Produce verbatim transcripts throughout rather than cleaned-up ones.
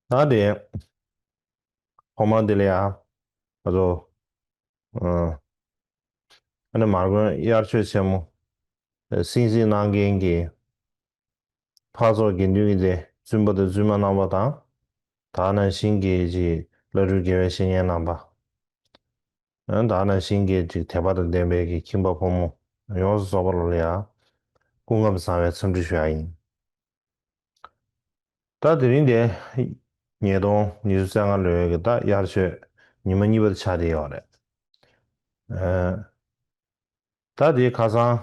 ད་དེ་ཐོག་མ་དེ་ལ་ཡ་ང་ཚོ་ཨ་ནི་མར་དགོན་དབྱར་ཆོས་ཆེན་མོ་སྲིད་ཞིའི་གནང་མཁན་གྱི་འཕགས་ཚོགས་དགེ་འདུན་གྱི་སྡེ་བཙུན་པ་དང་བཙུན་མ་རྣམ་པ་དང་། ད་ནང་བཞིན་གྱི་ཅིག་བླ་སྤྲུལ་དགེ་བའི་བཤེས་གཉེན་རྣམ་པ། ཨ་ད་ནང་བཞིན་གྱི་ཅིག་དད་པ་དང་ལྡན་པའི་གི་ཁྱིམ་པ་ཕོ་མོ་ཡོངས་སུ་རྫོགས་པ་ལ་ཡ་སྐུ་ཁམས་བཟང་བའི་འཚམས་འདྲི་ཞུ་ཡ་ཡིན། ད་དེ་རིང་དེ་ཉིས་སྟོང་ཉི་ཤུ་རྩ་ལྔ་ལོའི་གི་ད་དབྱར་ཆོས་ཉི་མ་གཉིས་པ་དེ་ཆགས་བསྡད་ཡོད་རེད། ཨ་ད་དེ་ཁ་སང་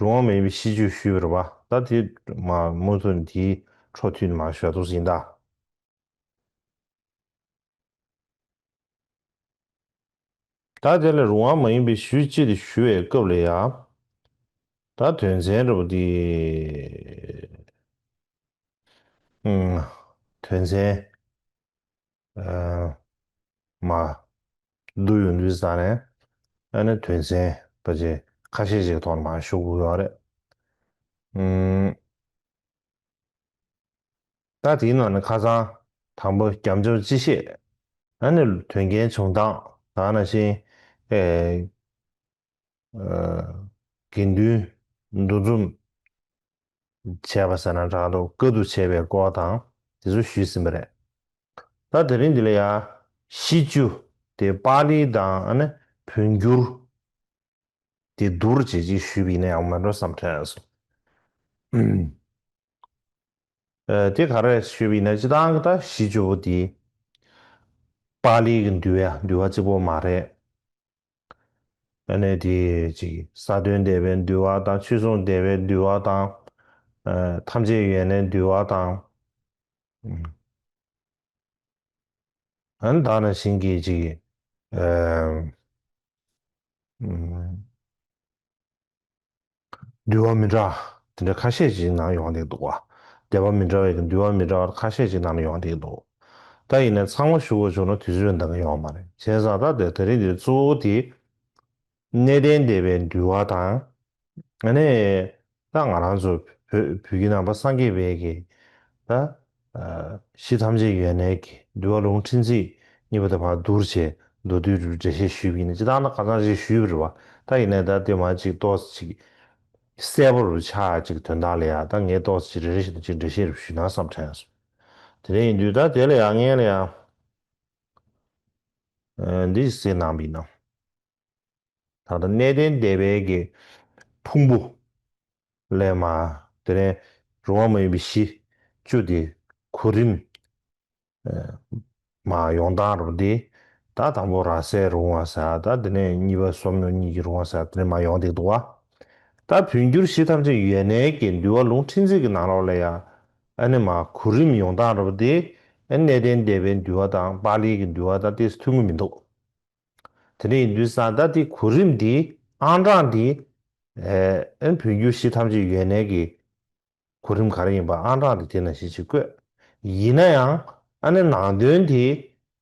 རུང་བ་མ་ཡིན་པའི་ཤིས་བརྗོད་ཞུས་པ་རེད་པ། ད་དེ་མ་མུ་མཐུད་དེའི་འཕྲོ་མཐུད་མ་ཞུ་ཐུབ་ཟིན་ད། ད་དེ་ལ་རུང་བ་མ་ཡིན་པའི་ཤིས་བརྗོད་དེ་ཞུ་བའི་སྐབས་ལ་ཡ། ད་དོན་ཚན་འདྲ་པོ་དེ། ཨུམ། དོན་ཚན། ཨ་མ། བསྡུ་ཡོང་དུས་ཙང་ནས། ཨ་ནི་དོན་ཚན་ཕལ་ཆེར་ཁ་ཤས་ཤིག་ཐོག་ནས་མར་ཞུ་དགོས་ཡོད་རེད། ཨུམ། ད་དེའི་ནང་ནས་ཁ་སང་དང་པོ་རྒྱབ་ལྗོངས་སྤྱི་བཤད། ཨ་ནི་དོན་རྐྱེན་བྱུང་སྟངས། ད་ནང་བཞིན་ཨེ་ཨ་དགེ་འདུན་འདུ་འཛོམས་བྱས་པ་ཟེར་ན་འདྲ་འདུག་བཀའ་བསྡུ་བྱས་པའི་སྐོར་དང་དེ་ཚོ་ཞུས་ཟིན་པ་རེད། ད་དེ་རིང་འདི་ལ་ཡ་ཤིས་བརྗོད་དེ་པཱ་ལི་དང་ཨ་ནི་བོད་འགྱུར་དེ་བསྡུར་བྱས་ཅིག་ཞུས་པ་ཡིན་ན་ཡག་པོ་མེད་འགྲོ་བསམ་དྲན་སོང་། ཨ་དེ་ག་རེ་ཞུས་པ་ཡིན་ན་སྤྱིར་བཏང་གི་ད་ཤིས་བརྗོད་པོ་དེ་པཱ་ལི་གི་འདུལ་བ་འདུལ་བ་གཅིག་པོ་མ་རེད། ཨ་ནི་དེ་ཅིག་ས་བོན་སྡེ་པའི་འདུལ་བ་དང་ཆོས་སྲུང་སྡེ་པའི་འདུལ་བ་དང་། ཨ་ཐམས་ཅད་ཡོན་ཏན་འདུལ་བ་དང་། ཨ་ནི་ད་ནང་བཞིན་གྱི་ཅིག་ཨ་འདུལ་བ་མི་འདྲ་དེ་འདྲ་ཁ་ཤས་ཅིག་ནང་ཡོང་བསྡད་འདུག་བ། སྡེ་པ་མི་འདྲ་བའི་གི་འདུལ་བ་མི་འདྲ་བ་ཁ་ཤས་ཅིག་ནང་ཡོང་བསྡད་འདུག་ད་ཡིན་ན་ཚང་མ་ཞུ་དགོས་བྱུང་ན་དུས་ཚོད་འདང་གི་ཡོད་མ་རེད། བྱས་ཙང་ད་དེ་དེ་རིང་འདིར་གཙོ་བོ་དེ་གནས་བརྟན་སྡེ་པའི་འདུལ་བ་དང་། ཨ་ནི་ད་ང་རང་ཚོ་བོད་བོད་ཀྱི་ནང་པ་སངས་རྒྱས་པའི་གི་ད་ཨ་གཞི་ཐམས་ཅད་ཡོན་གནས་ཀྱི་འདུལ་བ་ལུང་ཕྲན་ཚེགས་གཉིས་པ་དེ་ཕར་བསྡུར་བྱས་མདོར་བསྡུས་རུ་འགྲེལ་བཤད་ཞུས་པ་ཡིན་ན་ཅི་ལྟར་ན་ཁ་སང་ཞིག་ཞུས་པ་རེད་བ། ད་ཡིན་ནའི་ད་དེ་མ་ཅིག་ཏོག་ཙམ་ཅིག་གསལ་པོ་རུ་ཆགས་ཅིག་དོན་དག་ལ་ཡ་ད་ངས་ཏོག་ཙམ་ཅིག་རེ་རེ་བཞིན་དུ་ཅིག་འགྲེལ་བཤད་རུ་ཞུས་ན་བསམ་དྲན་སོང་། དེ་འདྲ་ཡིན་དུས་ད་དེ་ལ་ཡ་ངས་ལ་ཡ་ཨ་འདི་ཞིག་གསན་གནང་བ་ཡིན་ན། ད་ལྟ་གནས་བརྟན་སྡེ་པའི་གི་ཕུང་པོ་ལས་མ་དེ་ནས་རུང་བ་མ་ཡིན་པའི་གཞི་བཅུ་དེ་གོ་རིམ་མ་ཡོང་སྟངས་རུ་དེ་ད་དང་པོ་ར་བསྲེ་རུང་བ་ཟེར་ད་དེ་ནས་གཉིས་པ་སོམ་ཉི་གཉིས་ཀྱི་རུང་བ་ཟེར་དེ་ནས་མ་ཡོང་བསྡད་འདུག་བ། ད་བོད་འགྱུར་གཞི་ཐམས་ཅད་ཡོན་གནས་ཀྱི་འདུལ་བ་ལུང་ཕྲན་ཚེགས་ཀྱི་ནང་ལོགས་ལ་ཡང་ཨ་ནི་མ་གོ་རིམ་ཡོང་སྟངས་རུ་དེ་གནས་བརྟན་སྡེ་པའི་འདུལ་བ་དང་པཱ་ལིའི་གི་འདུལ་བ་དང་ཏོག་ཙམ་མཐུན་གྱི་མི་འདུག་དེ་འདྲ་ཡིན་དུས་ཙང་ད་དེ་གོ་རིམ་འདི་ཨང་གྲངས་འདི་ཨེ་ཨེ་བོད་འགྱུར་གཞི་ཐམས་ཅད་ཡོན་གནས་ཀྱི་གོ་རིམ་ག་རེ་ཡིན་པ་ཨང་གྲངས་འདི་དེ་ནང་བཞིན་ཅིག་བཀོད། ཡིན་ན་ཡང་ཨ་ནི་ནང་དོན་དེ་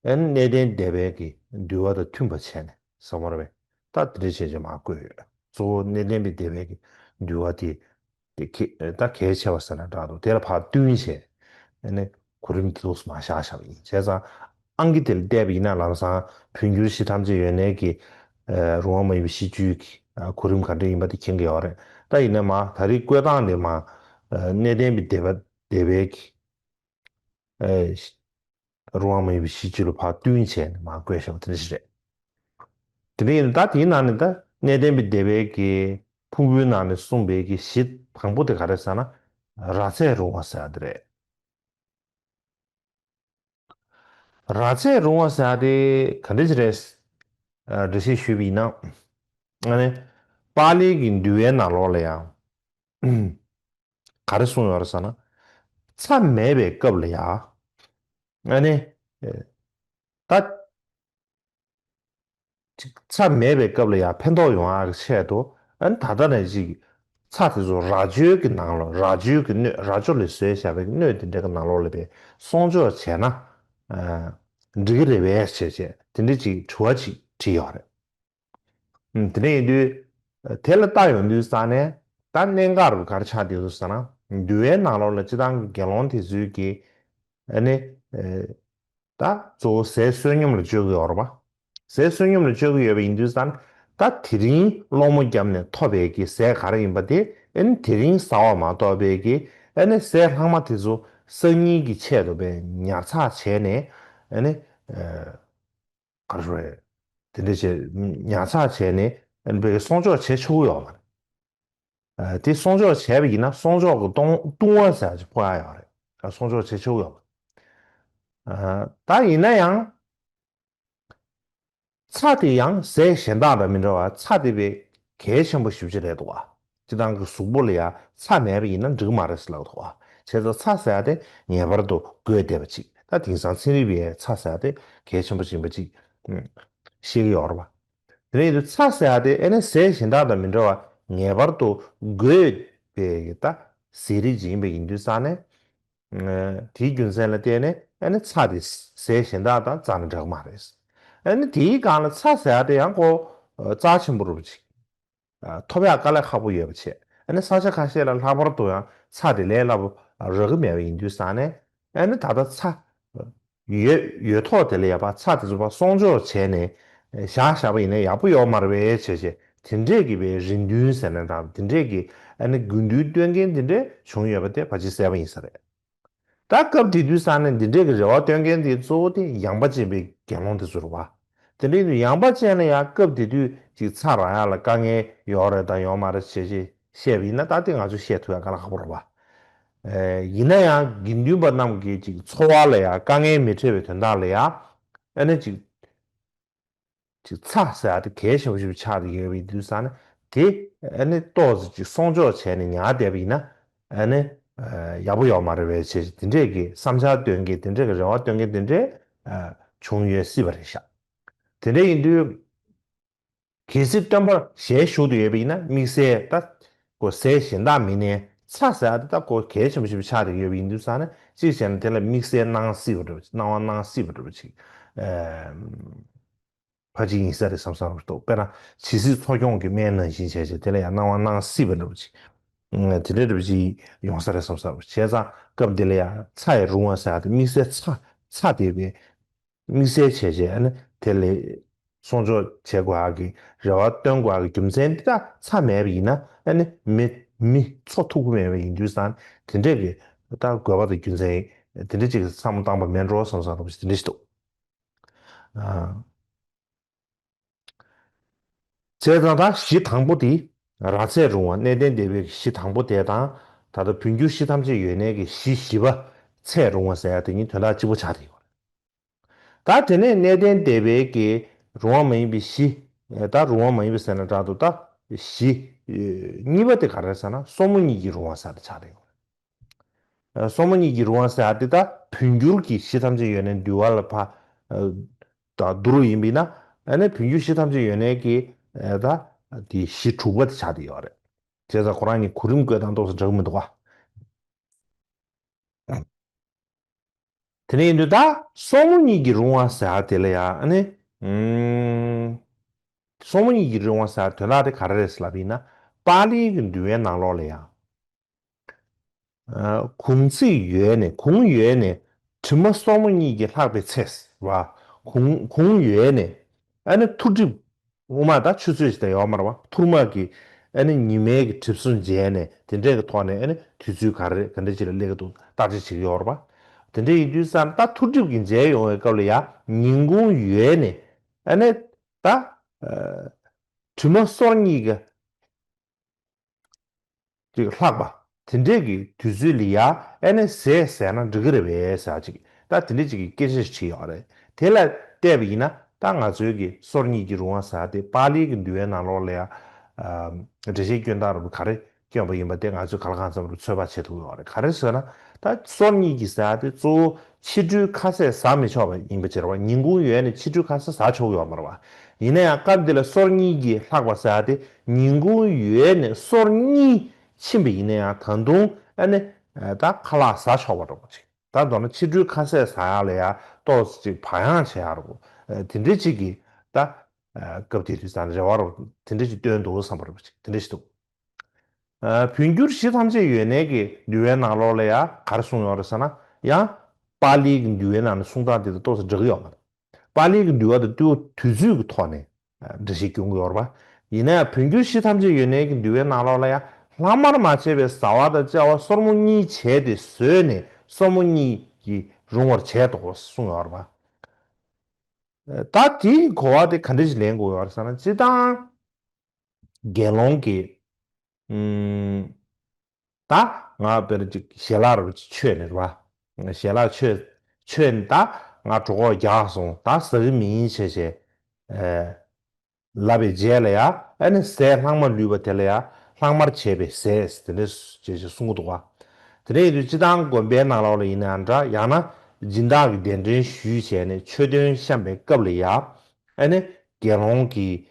ཨ་ནི་གནས་བརྟན་སྡེ་པའི་གི་འདུལ་བ་དང་མཐུན་པ་བྱས་ནས་བསམ་པ་རེད་པས། ད་དེ་འདྲ་བྱས་བྱས་མར་བཀོད་ཡོད། གཙོ་བོ་གནས་བརྟན་པའི་སྡེ་པའི་གི་འདུལ་བ་དེ། དེ་གལ་ད་གལ་ཆེ་བ་ཟེར་ན་འདྲ་འདུག་དེ་ལ་ཕར་བསྟུན་བྱས་ཨ་ནི་གོ་རིམ་དེ་ཚོ་མར་བཞག་བཞག་པ་ཡིན། བྱས་ཙང་ཨང་ཀི་དེ་ལ་བལྟས་པ་ཡིན་ན་ལམ་སང་བོད་འགྱུར་གཞི་ཐམས་ཅད་ཡོན་གནས་ཀྱི་ཨ་རུང་བ་མ་ཡིན་པའི་གཞི་བཅུའི་གི་ཨ་གོ་རིམ་ག་འདྲ་ཡིན་པ་དེ་མཁྱེན་གྱི་ཡོད་རེད། ད་ཡིན་ན་མར་ད་རེས་བཀོད་སྟངས་དེ་མར་ཨ་གནས་བརྟན་པའི་སྡེ་པ་སྡེ་པའི་གི་ཨ་རུང་བ་མ་ཡིན་པའི་གཞི་བཅུ་ལ་ཕར་བསྟུན་བྱས་ནས་མར་བཀོད་བཞག་པ་དེ་འདྲ་ཞིག་རེད། དེ་འདྲ་ཡིན་ན་ད་དེའི་ནང་ནས་ད་གནས་བརྟན་པའི་སྡེ་པའི་གི་ཕུང་པོའི་ནང་ནས་གསུངས་པའི་གི་གཞི་དང་པོ་དེ་ག་རེ་ཟེར་ན་ར་ཚད་རུང་བ་ཟེར་ཡ་དེ་རེད། ར་ཚད་རུང་བ་ཟེར་ཡ་དེ་ག་འདྲ་ཞིག་རེད། ཨ་འགྲེལ་བཤད་ཞུས་པ་ཡིན་ན། ཨ་ནི་པཱ་ལིའི་གི་འདུལ་བའི་ནང་ལོགས་ལ་ཡང་ག་རེ་གསུངས་ཡོད་རེད་ཟེར་ན། མཚམས་མེད་པའི་སྐབས་ལ་ཡང་ཨ་ནི་ད་ཅིག་མཚམས་མེད་པའི་སྐབས་ལ་ཡང་ཕན་ཐོགས་ཡོང་ཡག་གི་ཆེད་དུ་ཨ་ནི་ད་ལྟ་ནས་ཅིག་ཚྭ་དེ་ཚོ་རྭ་ཅོའི་གི་ནང་ལོགས་རྭ་ཅོའི་གི་སྣོད་རྭ་ཅོ་ལས་བཟོས་བཞག་པའི་སྣོད་དེ་འདྲ་གི་ནང་ལོགས་ལ་བའི་སྲུང་སྐྱོབ་བྱས་ན་ཨ་འགྲིག་གི་རེད་པས་བྱས་བྱས་དེ་འདྲ་ཅིག་དྲི་བ་ཅིག་དྲིས་ཡོད་རེད། ཨུམ། དེ་འདྲ་ཡིན་དུས་དེ་ལ་ལྟ་ཡོང་དུས་ཙང་ནས་ད་གནད་འགག་རུ་ག་རེ་ཆགས་བསྡད་འདུག་ཟེར་ན་འདུལ་བའི་ནང་ལོགས་ལ་སྤྱིར་བཏང་གི་དགེ་སློང་དེ་ཚོའི་གི་ཨ་ནི་ ཨེ། ད་གཙོ་བོ་ཟས་བསོད་སྙོམས་ལ་སྤྱོད་ཀྱི་ཡོད་རེད་པ། ཟས་བསོད་སྙོམས་ལ་སྤྱོད་ཀྱི་ཡོད་པ་ཡིན་དུས་ཙང་ད་དེ་རིང་སློང་མོ་བརྒྱབ་ནས་ཐོབ་པའི་གི་ཟས་ག་རེ་ཡིན་པ་དེ་ཨེ་ནི་དེ་རིང་ཟ་བ་མ་གཏོགས་པའི་གི་ཨེ་ནི་ཟས་ལྷག་མ་དེ་ཚོ་སང་ཉིན་གྱི་ཆེད་དུ་པའི་ཉར་ཚགས་བྱས་ནས་ཨེ་ནི་ཨེ། ག་རེ་ཞུ་དགོས་རེད། དེ་འདྲ་བྱས་ཉར་ཚགས་བྱས་ནས་ཨེ་ནི་བའི་གི་སྲུང་སྐྱོབ་བྱེད་ཆོག་གི་ཡོད་མ་རེད། ཨ། དེ་སྲུང་སྐྱོབ་བྱས་པ་ཡིན་ན་སྲུང་སྐྱོབ་ཀྱི་ལྟུང་ལྟུང་བ་ཟེར་ཡག་ཅིག་ཕོག་ཡག་ཡོད་རེད། ཨ། སྲུང་སྐྱོབ་བྱེད་ཆོག་ཡོད་མ་རེད། ཨ། ད་ཡིན་ན་ཡང་ཚྭ་དེ་ཡང་ཟས་གཞན་དག་དང་མི་འདྲ་བར་ཚྭ་དེ་དཔེ་གལ་ཆེན་པོ་ཞེ་པོ་ཅིག་རེད་འདུག་བ། སྤྱིར་བཏང་གི་གཟུགས་པོ་ལ་ཡང་ཚྭ་མེད་པ་ཡིན་ན་འགྲིག་གི་མ་རེད་ཟེར་ལབ་འདུག་བ། བྱས་ཙང་ཚྭ་ཟེར་ཡག་དེ་ངེས་པར་དུ་དགོས་བསྡད་པ་ཅིག་ད་དེང་སང་ཚན་རིག་པས་ཚྭ་ཟེར་ཡག་དེ་གལ་ཆེན་པོ་ཅིག་ཡིན་པ་ཅིག་ཨུམ། ཤེས་ཀྱི་ཡོད་རེད་པ། དེ་ནས་ཡིན་དུས་ཚྭ་ཟེར་ཡག་དེ་ཨེ་ནི་ཟས་གཞན་དག་དང་མི་འདྲ་བར་ངེས་པར་དུ་དགོས་པའི་ད་ཟས་རིགས་ཅིག་ཡིན་པ་ཡིན་དུས་ཙང་ནས། ཨ། དེའི་རྒྱུ་མཚན་ལ་བརྟེན་ནས་ཨེ་ནི་ཚྭ་དེ་ཟས་གཞན་དག་དང་རྩ་ནས་འདྲ་གི་མ་རེད། ཨེ་ནི་དེའི་སྒང་ལ་ཚྭ་ཟེར་ཡག་དེ་ཡང་ཁོ་རྩ་ཆེན་པོ་རེད་པ་ཅིག་ཨ། ཐོབ་ཡག་དཀའ་ལས་ཁག་པོ་ཡོད་པ་བྱས། ཨ་ནི་ས་ཆ་ཁ་ཤས་ལ་ལྷག་པར་དུ་ཡང་ཚྭ་དེ་ལས་སླ་པོ་རག་གི་མེད་པ་ཡིན་དུས་ཙང་ནས། ཨ་ནི་ད་ལྟ་ཚྭ་ཡོད་ཡོད་ཐོག་དེ་ལ་ཡ་པ་ཚྭ་དེ་ཚོ་པ་སྲུང་སྐྱོབ་བྱས་ནས་བཞག་བཞག་པ་ཡིན་ན་ཡག་པོ་ཡོད་མ་རེད་པས་བྱས་བྱས། དེ་འདྲས་ཀྱི་པའི་རེ་འདུན་ཟེར་ན་འདྲ། དེ་འདྲས་ཀྱི་ཨ་ནི་དགོས་འདུན་སྟོན་མཁན་དེ་འདྲས་བྱུང་ཡོད་པ་དེ་ཕལ་ཆེར་གསལ་པོ་ཡིན་ས་རེད། ད་སྐབས་དེ་དུས་ཙང་ནས་འདི་འདྲས་ཀྱི་རེ་བ་སྟོན་མཁན་དེ་གཙོ་བོ་དེ་ཡངས་པ་ཅན་པའི་དགེ་སློང་དེ་ཚོ་རེད་པ། དེ་འདྲས་ཡིན་དུས་ཡངས་པ་ཅན་ལ་ཡང་སྐབས་དེ་དུས་ཅིག་ཚྭ་རག་ཡག་ལ་དཀའ་ངལ་ཡོད་རེད་དང་ཡོད་མ་རེད་བྱས་བྱས་བཤད་པ་ཡིན་ན། ད་དེ་ང་ཚོས་བཤད་ཐུབ་ཡག་དཀའ་ལས་ཁག་པོ་རེད་པ། ཨེ། ཡིན་ན་ཡང་དགེ་འདུན་པ་རྣམས་ཀྱི་ཅིག་འཚོ་བ་ལ་ཡང་དཀའ་ངལ་མི་འཕྲད་པའི་དོན་དག་ལ་ཡང་ཨ་ནི་ཅིག་ཅིག་ཚྭ་ཟེར་ཡག་དེ་གལ་ཆེན་པོ་ཞིག་ཆགས་ཡོད་པའི་དུས་ཙང་ནས་དེ་ཨ་ནི་ཏོག་ཙམ་ཅིག་སྲུང་སྐྱོབ་བྱས་ནས་ཉར་བསྡད་པ་ཡིན་ན་ཨ་ནི་ཡག་པོ་ཡོད་མ་རེད་པས་བྱས། དེ་འདྲས་ཀྱི་བསམ་འཆར་སྟོན་མཁན་དེ་འདྲས་ཀྱི་རེ་བ་སྟོན་མཁན་དེ་འདྲས་བྱུང་ཡོད་སྲིད་པ་རེད་ཤག་དེ་འདྲས་ཡིན་དུས། གལ་སྲིད་སྟོན་པ་ཞལ་བཞུགས་བསྡད་ཡོད་པ་ཡིན་ན་དམིགས་བསལ་ད་ཁོ་ཟས་གཞན་དག་མིན་ནའི་ཚྭ་ཟེར་ཡག་དེ་ད་ཁོ་གལ་ཆེན་པོ་ཞིག་ཆགས་བསྡད་ཡོད་པ་ཡིན་དུས་ཙང་ནས་གཅིག་བྱས་ན་དེ་ལ་དམིགས་བསལ་གནང་སྲིད་པ་འདྲ་པོ་ཅིག་གནང་བ་གནང་སྲིད་པ་འདྲ་པོ་ཅིག་ཨ། ཕལ་ཆེར་ཡིན་ས་རེད་བསམ་བསམ་འདུག་དཔེར་ན་ཇི་སྲིད་འཚོ་སྐྱོང་གི་སྨན་ནང་བཞིན་བྱས་བྱས་དེ་ལ་ཡང་གནང་བ་གནང་སྲིད་པ་འདྲ་པོ་ཅིག་ཨ། དེ་འདྲ་འདྲ་པོ་ཅིག་ཡོང་ས་རེད་བསམ་བསམ་འདུག་བྱས་ཙང་སྐབས་འདི་ལ་ཡང་ཚྭ་ཡི་རུང་བ་ཟེར་ཡག་དེ་དམིགས་བསལ་ཚྭ་ཚྭ་དེ་བས། དམིགས་བསལ་བྱས་བྱས་ཨ་ནི་དེ་ལས་སྲུང་སྐྱོབ་བྱེད་དགོས་ཡག་གི་རེ་བ་བཏོན་དགོས་ཡག་གི་རྒྱུ་མཚན་འདི་དག་ཚྭ་མེད་པ་ཡིན་ན་ཨ་ནི་མི་མི་འཚོ་ཐུབ་ཀྱི་མེད་པ་ཡིན་དུས་ཙང་དེ་འདྲས་ཀྱི་ད་དགོས་པ་དང་རྒྱུ་མཚན་དེ་འདྲས་ཅིག་བསམ་བློ་བཏང་པ་མེད་འགྲོ་བསམ་བསམ་འདྲ་པོ་ཞིག་དེ་འདྲས་ཞིག་འདུག་ཨ། བྱས་ཙང་ད་གཞི་དང་པོ་དེ་ར་ཚད་རུང་བ་གནས་བརྟན་སྡེ་པའི་གཞི་དང་པོ་དེ་དང་ད་ལྟ་བོད་འགྱུར་གཞི་ཐམས་ཅད་ཡོད་གནས་ཀྱི་གཞི་བཞི་པ་ཚད་རུང་བ་ཟེར་ཡག་དེ་གཉིས་དོན་དག་གཅིག་པ་ཆགས་བསྡད་ཡོད་རེད། ད་དེ་ནས་གནས་བརྟན་སྡེ་པའི་གི་རུང་བ་མ་ཡིན་པའི་གཞི། ད་རུང་བ་མ་ཡིན་པའི་ཟེར་ན་འདྲ་འདུག་ད་གཞི་གཉིས་པ་དེ་ག་རེ་ཟེར་ན་སོར་མོ་གཉིས་ཀྱི་རུང་བ་ཟེར་ཡག་དེ་ཆགས་བསྡད་ཡོད་རེད། སོར་མོ་གཉིས་ཀྱི་རུང་བ་ཟེར་ཡག་དེ་ད་བོད་འགྱུར་གྱི་གཞི་ཐམས་ཅད་ཡོད་གནས་འདུལ་བ་ལ་ཕ་ད་བསྡུ་རུ་ཡིན་པ་ཡིན་ན་ཨ་ནི་བོད་འགྱུར་གཞི་ཐམས་ཅད་ཡོད་གནས་ཀྱི་ད་དེ་གཞི་དྲུག་པ་དེ་ཆགས་བསྡད་ཡོད་རེད། བྱས་ཙང་ཁོ་རང་གཉིས་གོ་རིམ་བཀོད་སྟངས་ཏོག་ཙམ་འདྲ་གི་མི་འདུག་ག་དེ་ནས་ཡིན་དུས་ད་སོར་མོ་གཉིས་ཀྱི་རུང་བ་ཟེར་ཡག་དེ་ལ་ཡང་ཨ་ནི། ཨུམ། སོར་མོ་གཉིས་ཀྱི་རུང་བ་ཟེར་ཡག་དོན་དག་དེ་ག་རེ་རེད་ཟེར་ལབ་པ་ཡིན་ན་པཱ་ལིའི་གི་འདུལ་བའི་ནང་ལོགས་ལ་ཡང་། ཨ། གུང་ཚིགས་ཡོལ་ནས་གུང་ཡོལ་ནས་གྲིབ་མ་སོར་མོ་གཉིས་ཀྱིས་ལྷག་པའི་ཚེ་བ། གུང་གུང་ཡོལ་ནས་ཨ་ནི་ཐུགས་གྲིབ། དབུ་མ་ད་ཆུ་ཚོད་ཅིག་ད་ཡོད་མ་རེད་པ། ཐུར་མ་གི་ཨ་ནི་ཉི་མའི་གི་གྲིབ་སོ་མཇལ་ནས་དེ་འདྲའི་གི་ཐོག་ནས་ཨ་ནི་དུས་ཚོད་ག་རེ་ག་འདྲ་ཅིག་ལ་སླེབས་ཀྱི་འདུག་བརྟག་དཔྱད་བྱེད་ཀྱི་ཡོད་རེད་པ། དེ་འདྲ་ཡིན་དུས་ཙང་ད་ཐུར་གྲིབ་ཀྱི་མཇལ་ཡོང་བའི་སྐབས་ལ་ཡང་ཉིན་གུང་ཡོལ་ནས་ཨ་ནི་ད་ཨ་གྲིབ་མ་སོར་གཉིས་ཀྱི་ཅིག་ལྷག་པ། དེ་འདྲས་ཀྱི་དུས་ཚོད་ལ་ཡ་ཨེ་ནས་ཟས་ཟས་ན་འགྲིག་གི་རེད་པས་ཟེར་ཅིག་ད་དེ་འདྲས་ཅིག་གི་སྐད་ཆ་ཞིག་བྲིས་ཡོད་རེད། དེ་ལ་བལྟས་པ་ཡིན་ན་ད་ང་ཚོའི་གི་སོར་གཉིས་ཀྱི་རུང་བ་ཟེར་དེ་པཱ་ལིའི་གི་འདུལ་བའི་ནང་ལོགས་ལ་ཡ་འགྲེལ་བཤད་སྐྱོན་སྟངས་རུ་ག་རེ་སྐྱོན་པ་ཡིན་པ་དེ་ང་ཚོས་གང་ལ་གང་འཚམ་རུ་ཚོད་དཔག་བྱེད་ཐུབ་ཀྱི་ཡོད་རེད། ག་རེ་ཟེར་ན་ད་སོར་གཉིས་ཀྱི་ཟེར་དེ་གཙོ་བོ་ཕྱི་དྲོའི་ཁ་ཟས་ཟ་མི་ཆོག་པ་ཡིན་པ་ཅིག་རེད་པ། ཉིན་གུང་ཡོལ་ནས་ཕྱི་དྲོའི་ཁ་ཟས་ཟ་ཆོག་གི་ཡོད་མ་རེད་པ། ཡིན་ན་ཡང་སྐབས་འདི་ལ་སོར་གཉིས་ཀྱི་ལྷག་པ་ཟེར་དེ་ཉིན་གུང་ཡོལ་ནས་སོར་གཉིས་ཕྱིན་པ་ཡིན་ན་ཡང་ད་དུང་ཨ་ནི་ད་ཁ་ལག་ཟ་ཆོག་པ་འདྲ་པོ་ཅིག་ད་མདོར་ན་ཕྱི་དྲོའི་ཁ་ཟས་ཟ་ཡག་ལ་ཡང་ཏོག་ཙམ་ཅིག་བག་ཡངས་བྱེད་ཡག་རེད་པ། དེ་འདྲའི་ཅིག་གི་ད་སྐབས་དེ་དུས་ཙང་རེ་བ་རུ་དེ་འདྲ་ཅིག་བཏོན་འདུག་བསམ་པ་རེད་པ་ཅིག་དེ་འདྲ་ཞིག་འདུག་བོད་འགྱུར་གཞི་ཐམས་ཅད་ཡོད་གནས་ཀྱི་འདུལ་བའི་ནང་ལོགས་ལ་ཡང་ག་རེ་གསུངས་ཡོད་རེད་ཟེར་ན་ཡང་ པཱ་ལིའི་གི་འདུལ་བའི་ནང་ནས་གསུང་སྟངས་དེ་དང་ཏོག་ཙམ་འདྲ་གི་ཡོད་མ་རེད། པཱ་ལིའི་གི་འདུལ་བ་དང་ཏུ་དུས་ཚོད་ཀྱི་ཐོག་ནས་འགྲེལ་བཤད་སྐྱོན་གྱི་ཡོད་རེད་པ། ཡིན་ན་ཡང་བོད་འགྱུར་གཞི་ཐམས་ཅད་ཡོད་ནའི་གི་འདུལ་བའི་ནང་ལོགས་ལ་ཡང་ལྷག་མར་མ་བྱས་པའི་བཟའ་བ་དང་བཅའ་བ་སོར་མོ་གཉིས་བྱས་ཏེ་ཟོས་ནས་སོར་མོ་གཉིས་ཀྱིས་རུང་བར་བྱས་དོ་གསུངས་ཡོད་རེད་པ། ད་དེའི་གོ་བ་དེ་ག་འདྲ་ཞིག་ལེན་དགོས་ཡོད་རེད་ཟེར་ན། སྤྱིར་བཏང་དགེ་སློང་གི་ཨུམ། ད་ང་དཔེར་ན་ཅིག་ཞལ་ལག་རུ་མཆོད་ནས་རེད་པ། ཞལ་ལག་མཆོད་མཆོད་ནས་ད་ང་གྲོད་ཁོག་རྒྱགས་སོང་། ད་ཟ་གི་མིན་བྱས་བྱས། ཨེ། ལབ་པའི་རྗེས་ལ་ཡ། ཨ་ནི་ཟས་ལྷག་མ་ལུས་པ་དེ་ལ་ཡ་ལྷག་མར་བྱས་པའི་ཟས་དེ་འདྲ་བྱས་བྱས་གསུང་གི་འདུག་པ། དེ་འདྲ་ཡིན་དུས་སྤྱིར་བཏང་དགོན་པའི་ནང་ལོགས་ལ་ཡིན་ན་འདྲ། ཡང་ན་སྦྱིན་བདག་གི་གདན་འདྲེན་ཞུས་བྱས་ནས་མཆོད་རྟེན་བཤམས་པའི་སྐབས་ལ་ཡ། ཨ་ནི་དགེ་སློང་གིས་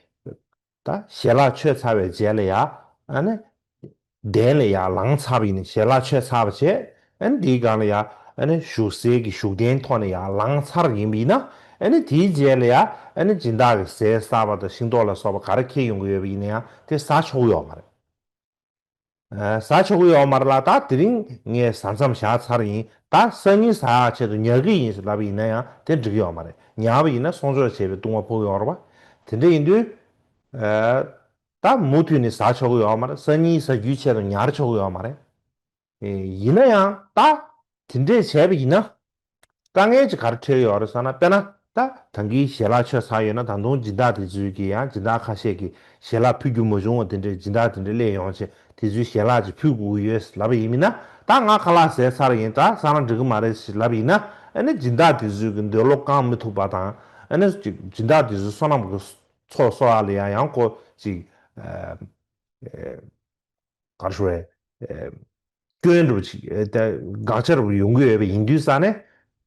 ད་ཞལ་ལག་མཆོད་ཚར་བའི་རྗེས་ལ་ཡ། ཨ་ནི་གདན་ལ་ཡ་ལངས་ཚར་བ་ཡིན་ན། ཞལ་ལག་མཆོད་ཚར་བ་བྱས། ཨ་ནི་དེའི་སྒང་ལ་ཡ། ཨ་ནི་བཞུགས་སའི་གི་བཞུགས་གདན་ཐོག་ནས་ཡ་ལངས་ཚར་ཡིན་པ་ཡིན་ན། ཨ་ནི་དེའི་རྗེས་ལ་ཡ། ཨ་ནི་སྦྱིན་བདག་གི་ཟས་བསགས་པ་དང་ཤིང་ཏོག་ལ་སོགས་པ་ག་རེ་འཁྱེར་ཡོང་གི་ཡོད་པ་ཡིན་ན་ཡང་དེ་ཟ་ཆོག་གི་ཡོད་མ་རེད། ཨ། ཟ་ཆོག་གི་ཡོད་མ་རེད་ལ། ད་དེ་རིང་ངས་ཟ་མཚམས་བཞག་ཚར་ཡིན། ད་སང་ཉིན་ཟ་ཡག་ཆེད་དུ་ཉར་གི་ཡིན་ཟེར་ལབ་པ་ཡིན་ན་ཡང་དེ་འགྲིག་གི་ཡོད་མ་རེད། ཉར་བ་ཡིན་ན་སྲུང་སྐྱོབ་བྱས་པའི་ལྟུང་བ་ཕོག་གི་ཡོད་རེད་པ། དེ་འདྲ་ཡིན་དུས། ཨ། ད་མུ་མཐུད་ནས་ཟ་ཆོག་གི་ཡོད་མ་རེད། སང་ཉིན་ཟ་རྒྱུའི་ཆེད་དུ་ཉར་ཆོག་གི་ཡོད་མ་རེད། ཨེ། ཡིན་ན་ཡང་ད་དེ་འདྲས་བྱས་པ་ཡིན་ན། དཀའ་ངལ་ཅིག་ག་རེ་འཕྲད་ཡོད་རེད་ཟེར་ན། དཔེར་ན་ད་ད་གིན་ཞལ་ལག་མཆོད་ཚར་ཡོད་ན། ད་དུང་སྦྱིན་བདག་དེ་ཚོས་ཀྱིས་ཡང་། སྦྱིན་བདག་ཁ་ཤས་ཀྱིས་ཞལ་ལག་ཕུལ་རྒྱུ་མ་བྱུང་བ་དེ་འདྲས། སྦྱིན་བདག་དེ་འདྲས་སླེབས་ཡོང་བྱས། དེ་ཚོས་ཞལ་ལག་ཅིག་ཕུལ་དགོས་ཀྱི་ཡོད་ལབ་པ་ཡིན་ན། ད་ང་ཁ་ལག་ཟས་ཚར་ཡིན། ད་ཟ་ན་འགྲིག་གི་མ་རེད་ཟེར་ལབ་པ་ཡིན་ན། ཨ་ནི་སྦྱིན་བདག་དེ་ཚོས་ཀྱི་འདོད་བློ་བསྐང་མི་ཐུབ་པ་དང་། ཨ་ནི་སྦྱིན་བདག་དེ་ཚོའི་བསོད་ནམས་ཀྱི་ཚོགས་གསོག་ཡག་ལ་ཡང་ཡང་ཁོ་ཅིག་ཨ། ཨ། ག་རེ་ཞུ་དགོས་རེད། ཨ། སྐྱོན་འདྲ་པོ་ཅིག་ཨ། ད་དགག་བྱ་འདྲ་པོ་ཡོང་གི་ཡོད་པ་ཡིན་དུས་ཙང་ནས།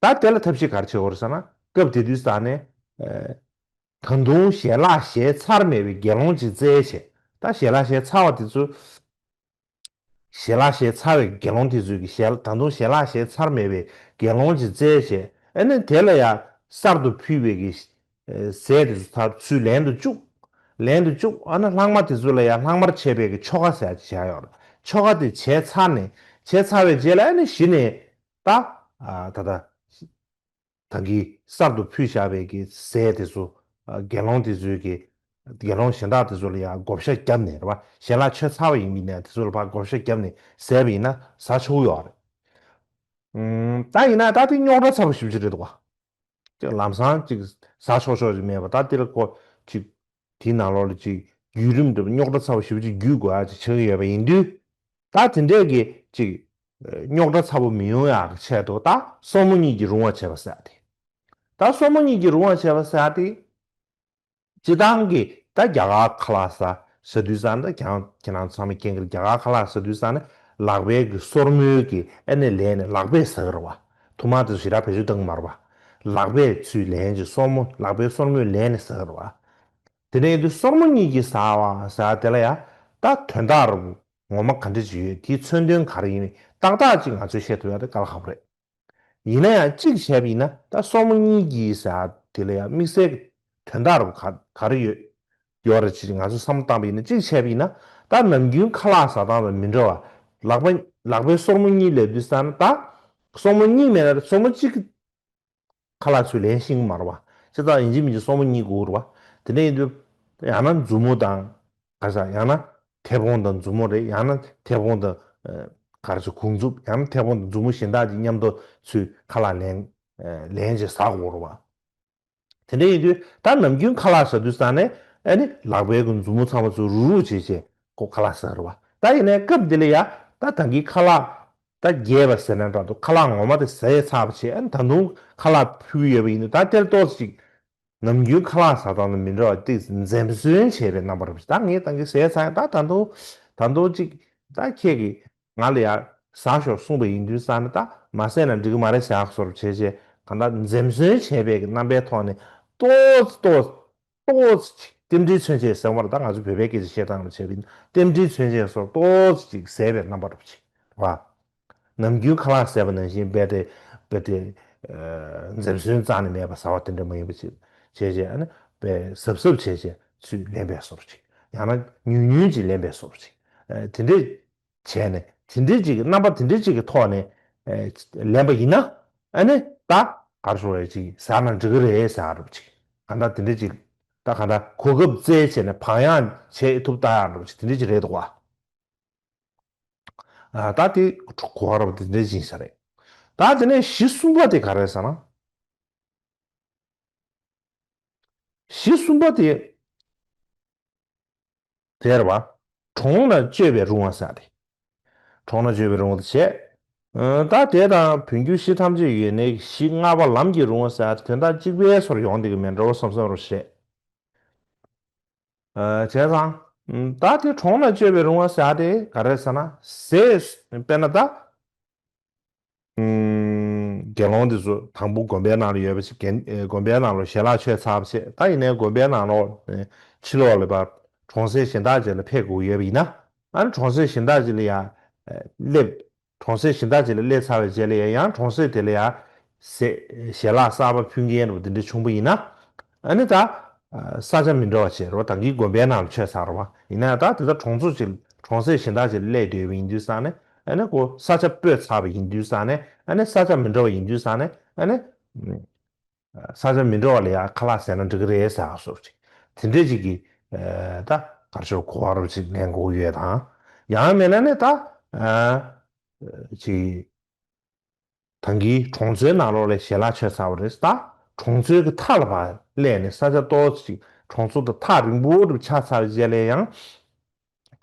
ད་དེ་ལ་ཐབས་ཤེས་ག་རེ་བྱེད་དགོས་རེད་ཟེར་ན། སྐབས་དེ་དུས་ཙང་ནས། ཨ། ད་དུང་ཞལ་ལག་བཞེས་ཚར་མེད་པའི་དགེ་སློང་ཅིག་བཙལ་བྱས། ད་ཞལ་ལག་བཞེས་ཚར་བ་དེ་ཚོ། ཞལ་ལག་བཞེས་ཚར་བའི་དགེ་སློང་དེ་ཚོས་ཀྱི་ཞལ། ད་དུང་ཞལ་ལག་བཞེས་ཚར་མེད་པའི་དགེ་སློང་ཅིག་བཙལ་བྱས། ཨ་ནི་དེ་ལ་ཡ་གསར་དུ་ཕུལ་བའི་གི་ཟས་དེ་ཚོ་ཚར་ཚུར་ལེན་དུ་བཅུག་ལེན་དུ་བཅུག་ཨ་ནི་ལྷག་མ་དེ་ཚོ་ལ་ཡ་ལྷག་མར་བྱས་པའི་གི་ཆོ་ག་ཟེར་ཡག་ཅིག་བྱས་ཡོད་རེད། ཆོ་ག་དེ་བྱས་ཚར་ནས། བྱས་ཚར་བའི་རྗེས་ལ་ཨ་ནི་གཞི་ནས་ད། ཨ། ད་ད། ད་གིན་གསར་དུ་ཕུལ་བཞག་པའི་གི་ཟས་དེ་ཚོ། ཨ། དགེ་སློང་དེ་ཚོའི་གི། དགེ་སློང་གཞན་དག་དེ་ཚོ་ལ་ཡང་བགོ་བཤའ་བརྒྱབ་ནས་རེད་པ། ཞལ་ལག་མཆོད་ཚར་བ་ཡིན་པ་ཡིན་ནའི་དེ་ཚོ་ལ་ཕར་བགོ་བཤའ་བརྒྱབ་ནས་ཟས་པ་ཡིན་ན་ཟ་ཆོག་ཡོད་རེད། ཨུམ། ད་ཡིན་ན་ད་དེ་རྙོག་དྲ་ཚ་པོ་ཞེ་པོ་ཅིག་རེད་འདུག་ག་ཅིག་ལམ་སང་ཅིག་ཟ་ཆོག་ཆོག་ཅིག་མེད་པ། ད་དེ་ལ་ཁོ་ཅིག་དེའི་ནང་ལོགས་ལ་ཅིག་བརྒྱུད་རིམ་འདྲ་པོ། རྙོག་དྲ་ཚ་པོ་ཞེ་པོ་ཅིག་བརྒྱུད་དགོས་ཡག་ཅིག་ཆགས་ཀྱི་ཡོད་པ་ཡིན་དུས། ད་དེ་འདྲས་ཀྱི་ཅིག་རྙོག་དྲ་ཚ་པོ་མི་ཡོང་ཡག་གི་ཆེད་དུ། ད་སོར་མོ་གཉིས་ཀྱིས་རུང་བ་བྱེད་པ་ཟེར་ཡག་དེ། ད་སོར་མོ་གཉིས་ཀྱིས་རུང་བ་བྱེད་པ་ཟེར་ཡག་དེ། སྤྱིར་བཏང་གི་ད་རྒྱ་གར་ཁ་ལག་ཟ་ཟ་དུས་ཙང་། ད་ཁྱེད་རང་ཁྱེད་རང་ཚང་མས་མཁྱེན་གྱི་རེད། རྒྱ་གར་ཁ་ལག་ཟ་དུས་ཙང་ནས་ལག་པའི་གི་སོར་མོའི་གི་ཨ་ནི་ལེན་ནས་ལག་པས་ཟ་གི་རེད་པ། ཐུར་མ་དེ་ཚོ་ཞེ་དྲག་བེད་སྤྱོད་གཏོང་གི་མ་རེད་པ། ལག་པས་ཚུར་ལེན་བྱས། སོར་མོ། ལག་པའི་སོར་མོས་ལེན་ནས་ཟ་གི་རེད་པ། དེ་འདྲ་ཡིན་དུས་སོར་མོ་གཉིས་ཀྱིས་ཟ་བ་ཟེར་ཡག་དེ་ལ་ཡ། ད་དོན་དག་རུ་ངོ་མ་ག་འདྲ་ཅིག་ཡོད། དེའི་མཚོན་དོན་ག་རེ་ཡིན་མིན་ཏག་ཏག་ཅིག་ང་ཚོས་ཤེས་ཐུབ་ཡག་དེ་དཀའ་ལས་ཁག་པོ་རེད། ཡིན་ན་ཡང་གཅིག་བྱས་པ་ཡིན་ན། ད་སོར་མོ་གཉིས་ཀྱིས་ཟེར་ཡག་དེ་ལ་ཡང་དམིགས་བསལ་གྱི་དོན་དག་རུ་ག་ག་རེ་ཡོད་ཡོད་རེད་ཅེས་ང་ཚོས་བསམ་བློ་བཏང་པ་ཡིན་ན། གཅིག་བྱས་པ་ཡིན་ན། ད་ནམ་རྒྱུན་ཁ་ལག་ཟ་སྟངས་དང་མི་འདྲ་བ། ལག་པ། ལག་པའི་སོར་མོ་གཉིས་སླེབས་དུས་ཙང་ནས། ད་སོར་མོ་གཉིས་མེད་ན། སོར་མོ་གཅིག་གིས་ཁ་ལག་ཚུར་ལེན་ཤེས་ཀྱི་མ་རེད་པ། བྱས་ཙང་ཡིན་གཅིག་མིན་གཅིག་སོར་མོ་གཉིས་དགོས་རེད་པ། དེ་འདྲ་ཡིན་དུས་ཡང་ན་མཛུབ་མོ་དང་། ག་རེ་ཟེར། ཡང་ན་མཐེ་བོང་དང་མཛུབ་མོ་རེད། ཡང་ན་མཐེ་བོང་དང་། ཨ། ག་རེ་ཟེར། གོང་མཛུབ། ཡང་ན་མཐེ་བོང་དང་མཛུབ་མོ་གཞན་དག་ཅིག་མཉམ་དུ་ཚུར་ཁ་ལག་ལེན། ཨ། ལེན་བྱས་ཟ་དགོས་རེད་པ། དེ་འདྲ་ཡིན་དུས་ད་ནམ་རྒྱུན་ཁ་ལག་ཟ་དུས་ཙང་ནས། ཨ་ནི་ལག་པའི་གི་མཛུབ་མོ་ཚང་མ་ཚུར་རུག་རུག་བྱས་བྱས་ཁོ་ཁ་ལག་ཟ་རེད་པ། ད་ཡིན་ནའི་སྐབས་འདི་ལ་ཡ། ད་ད་གིན་ཁ་ལག་ད་རྒྱས་པ་ཟེར་ན་འདྲ་འདུག་ཁ་ལག་ངོ་མ་དེ་ཟས་ཚར་བ་བྱས། ཨ་ནི་ད་དུང་ཁ་ལག་ཕུལ་གྱི་ཡོད་པ་ཡིན་དུས། ད་དེར་ཏོག་ཙམ་ཅིག་ནམ་རྒྱུན་ཁ་ལག་ཟ་སྟངས་དང་མི་འདྲ་བ་དེ་འཛེམ་ཟོན་བྱས་པའི་རྣམ་པ་རེད། ད་ངས་ད་གིན་ཟས་ཚར་ཡིན། ད་ད་དུང་ད་དུང་ཅིག་ད་ཁྱེད་ཀྱིས་ང་ལ་ཡ་ཟ་ཤོག་གསུངས་པ་ཡིན་དུས་ཙང་ནས། ད་མ་ཟས་ན་འགྲིག་གི་མ་རེད་ཟེར་ཡག་བཟོ་འདྲ་བྱས་བྱས། གང་ལྟར་འཛེམ་ཟོན་བྱས་པའི་གི་རྣམ་པའི་ཐོག་ནས་ཏོག་ཙམ་ཏོག་ཙམ། ཏོག་ཙམ་ཅིག་རྟེན་འབྲེལ་མཚོན་བྱེད་ཟེར་བ་རེད། ད་ང་ཚོ་བོད་པའི་སྐད་ཆ་བཤད་སྟངས་ལ་བྱས་པ་ཡིན་ན། རྟེན་འབྲེལ་མཚོན་བྱེད་བཟོ་འདྲ་ཏོག་ཙམ་ཅིག་ཟས་པའི་རྣམ་པ་འདྲ་པོ་ཅིག་རེད་པ། ནམ་རྒྱུན་ཁ་ལག་ཟས་པ་ནང་བཞིན་རྦད་དེ་རྦད་དེ། ཨ། འཛེམ་ཟོན་རྩ་ནས་མེད་པ་ཟ་བ་དེ་འདྲ་མ་ཡིན་པ་ཅིག་བྱས་བྱས། ཨ་ནི་རྦད་གཟབ་གཟབ་བྱས་བྱས་ཚུར་ལེན་པའི་བཟོ་འདྲ་ཅིག་ཡང་ན་ཉུང་ཉུང་ཅིག་ལེན་པའི་བཟོ་འདྲ་ཅིག་ཨ། དེ་འདྲས་བྱས་ནས། དེ་འདྲས་ཅིག་གི་རྣམ་པ་དེ་འདྲས་ཅིག་གི་ཐོག་ནས། ཨ། ལེན་པ་ཡིན་ན། ཨ་ནི་ད་གར་ཞོར་རེ་ཅིག་ཟ་ན་འགྲིག་གི་རེད་ཟེར་ཡག་འདྲ་པོ་ཅིག་གང་ལྟར་དེ་འདྲ་ཅིག་ད་གང་ལྟར་གོ་སྐབས་བཙལ་བྱས་ནས་བག་ཡངས་བྱེད་ཐུབ་ལྟ་ཡག་འདྲ་པོ་ཅིག་དེ་འདྲ་ཅིག་རེད་འདུག་བ། ད་དེ་གོ་བ་རབ་དེ་འདྲ་ཅིག་ཡིན་ས་རེད། ད་དེ་ནས་གཞི་གསུམ་པ་དེ་ག་རེ་ཟེར་ན། གཞི་གསུམ་པ་དེ་དེ་རེད་བ། གྲོངས་ན་གཅོད་པའི་རུང་བ་ཟེར་ཏེ། གྲོངས་ན་གཅོད་པའི་རུང་བ་དེ་བྱས། ད་དེ་དང་བོད་འགྱུར་གཞི་ཐམས་ཅད་ཡོད་ནའི་གཞི་ལྔ་པ་ལམ་གྱི་རུང་བ་ཟེར་ཏེ་དོན་དག་གཅིག་པའི་བཟོ་འདྲ་ཡོང་བསྡད་ཀྱི་མེད་འགྲོ་བསམ་བསམ་རུ་བྱས། བྱས་ཙང་། ད་དེ་གྲོངས་ན་གཅོད་པའི་རུང་བ་ཟེར་དེ་ག་རེ་ཟེར་ན་ཟས་དཔེར་ན་ད། དགེ་སློང་དེ་ཚོ་དང་པོ་དགོན་པའི་ནང་ལ་ཡོད་པ་ཞིག་དགོན་པའི་ནང་ལ་ཞལ་ལག་མཆོད་ཚར་བ་བྱས། ད་ཡིན་ནའི་དགོན་པའི་ནང་ལོགས་ཕྱི་ལོགས་ལ་ཕར་གྲོང་གསེབ་གཞན་དག་ཅིག་ལ་ཕེབས་དགོས་ཡོད་པ་ཡིན་ན། ཨ་ནི་གྲོང་གསེབ་གཞན་དག་ཅིག་ལ་ཡང་སླེབས། གྲོང་གསེབ་གཞན་དག་ཅིག་ལ་སླེབས་ཚར་བའི་རྗེས་ལ་ཡང་ཡང་གྲོང་གསེབ་དེ་ལ་ཡང་ཟས་ཞལ་ལག་གསར་པ་ཕུལ་མཁན་འདྲ་པོ་དེ་འདྲ་བྱུང་པ་ཡིན་ན། ཨ་ནི་ད་ས་ཆ་མི་འདྲ་བ་བྱས་རེད་བ། ད་གིན་དགོན་པའི་ནང་ལ་མཆོད་ཚར་རེད་བ། ཡིན་ན་ཡང་ད་དེ་ལྟར་གྲོང་ཚོ་ཅིག་གྲོང་གསེབ་གཞན་དག་ཅིག་ལ་སླེབས་བསྡད་པ་ཡིན་དུས་ཙང་ནས། ཨ་ནི་ཁོ་ས་ཆ་སྤོས་ཚར་བ་ཡིན་དུས་ཙང་ནས། ཨ་ནི་ས་ཆ་མི་འདྲ་བ་ཡིན་དུས་ཙང་ནས། ཨ་ནི་ས་ཆ་མི་འདྲ་བ་ལ་ཡང་ཁ་ལག་ཟས་ན་འགྲིག་གི་རེད་ཟེར་བ་སོགས་ཅིག་དེ་འདྲས་ཅིག་གི་ད་གར་ཞོར་གོ་བ་རུ་ཅིག་ལེན་དགོས་ཡོད་དང་། ཡང་མིན་ན་ནི་ད་ཅིག་ད་གིན་གྲོང་ཚོའི་ནང་ལོགས་ལ་ཞལ་ལག་མཆོད་ཚར་བ་རེད། ད་གྲོང་ཚོའི་གི་མཐའ་ལ་ཕར་སླེབས་ནས་ས་ཆ་ཏོག་ཙམ་ཅིག་གྲོང་ཚོ་དང་ཐག་རིང་པོ་འདྲ་ཆགས་ཚར་བའི་རྗེས་ལ་ཡང་།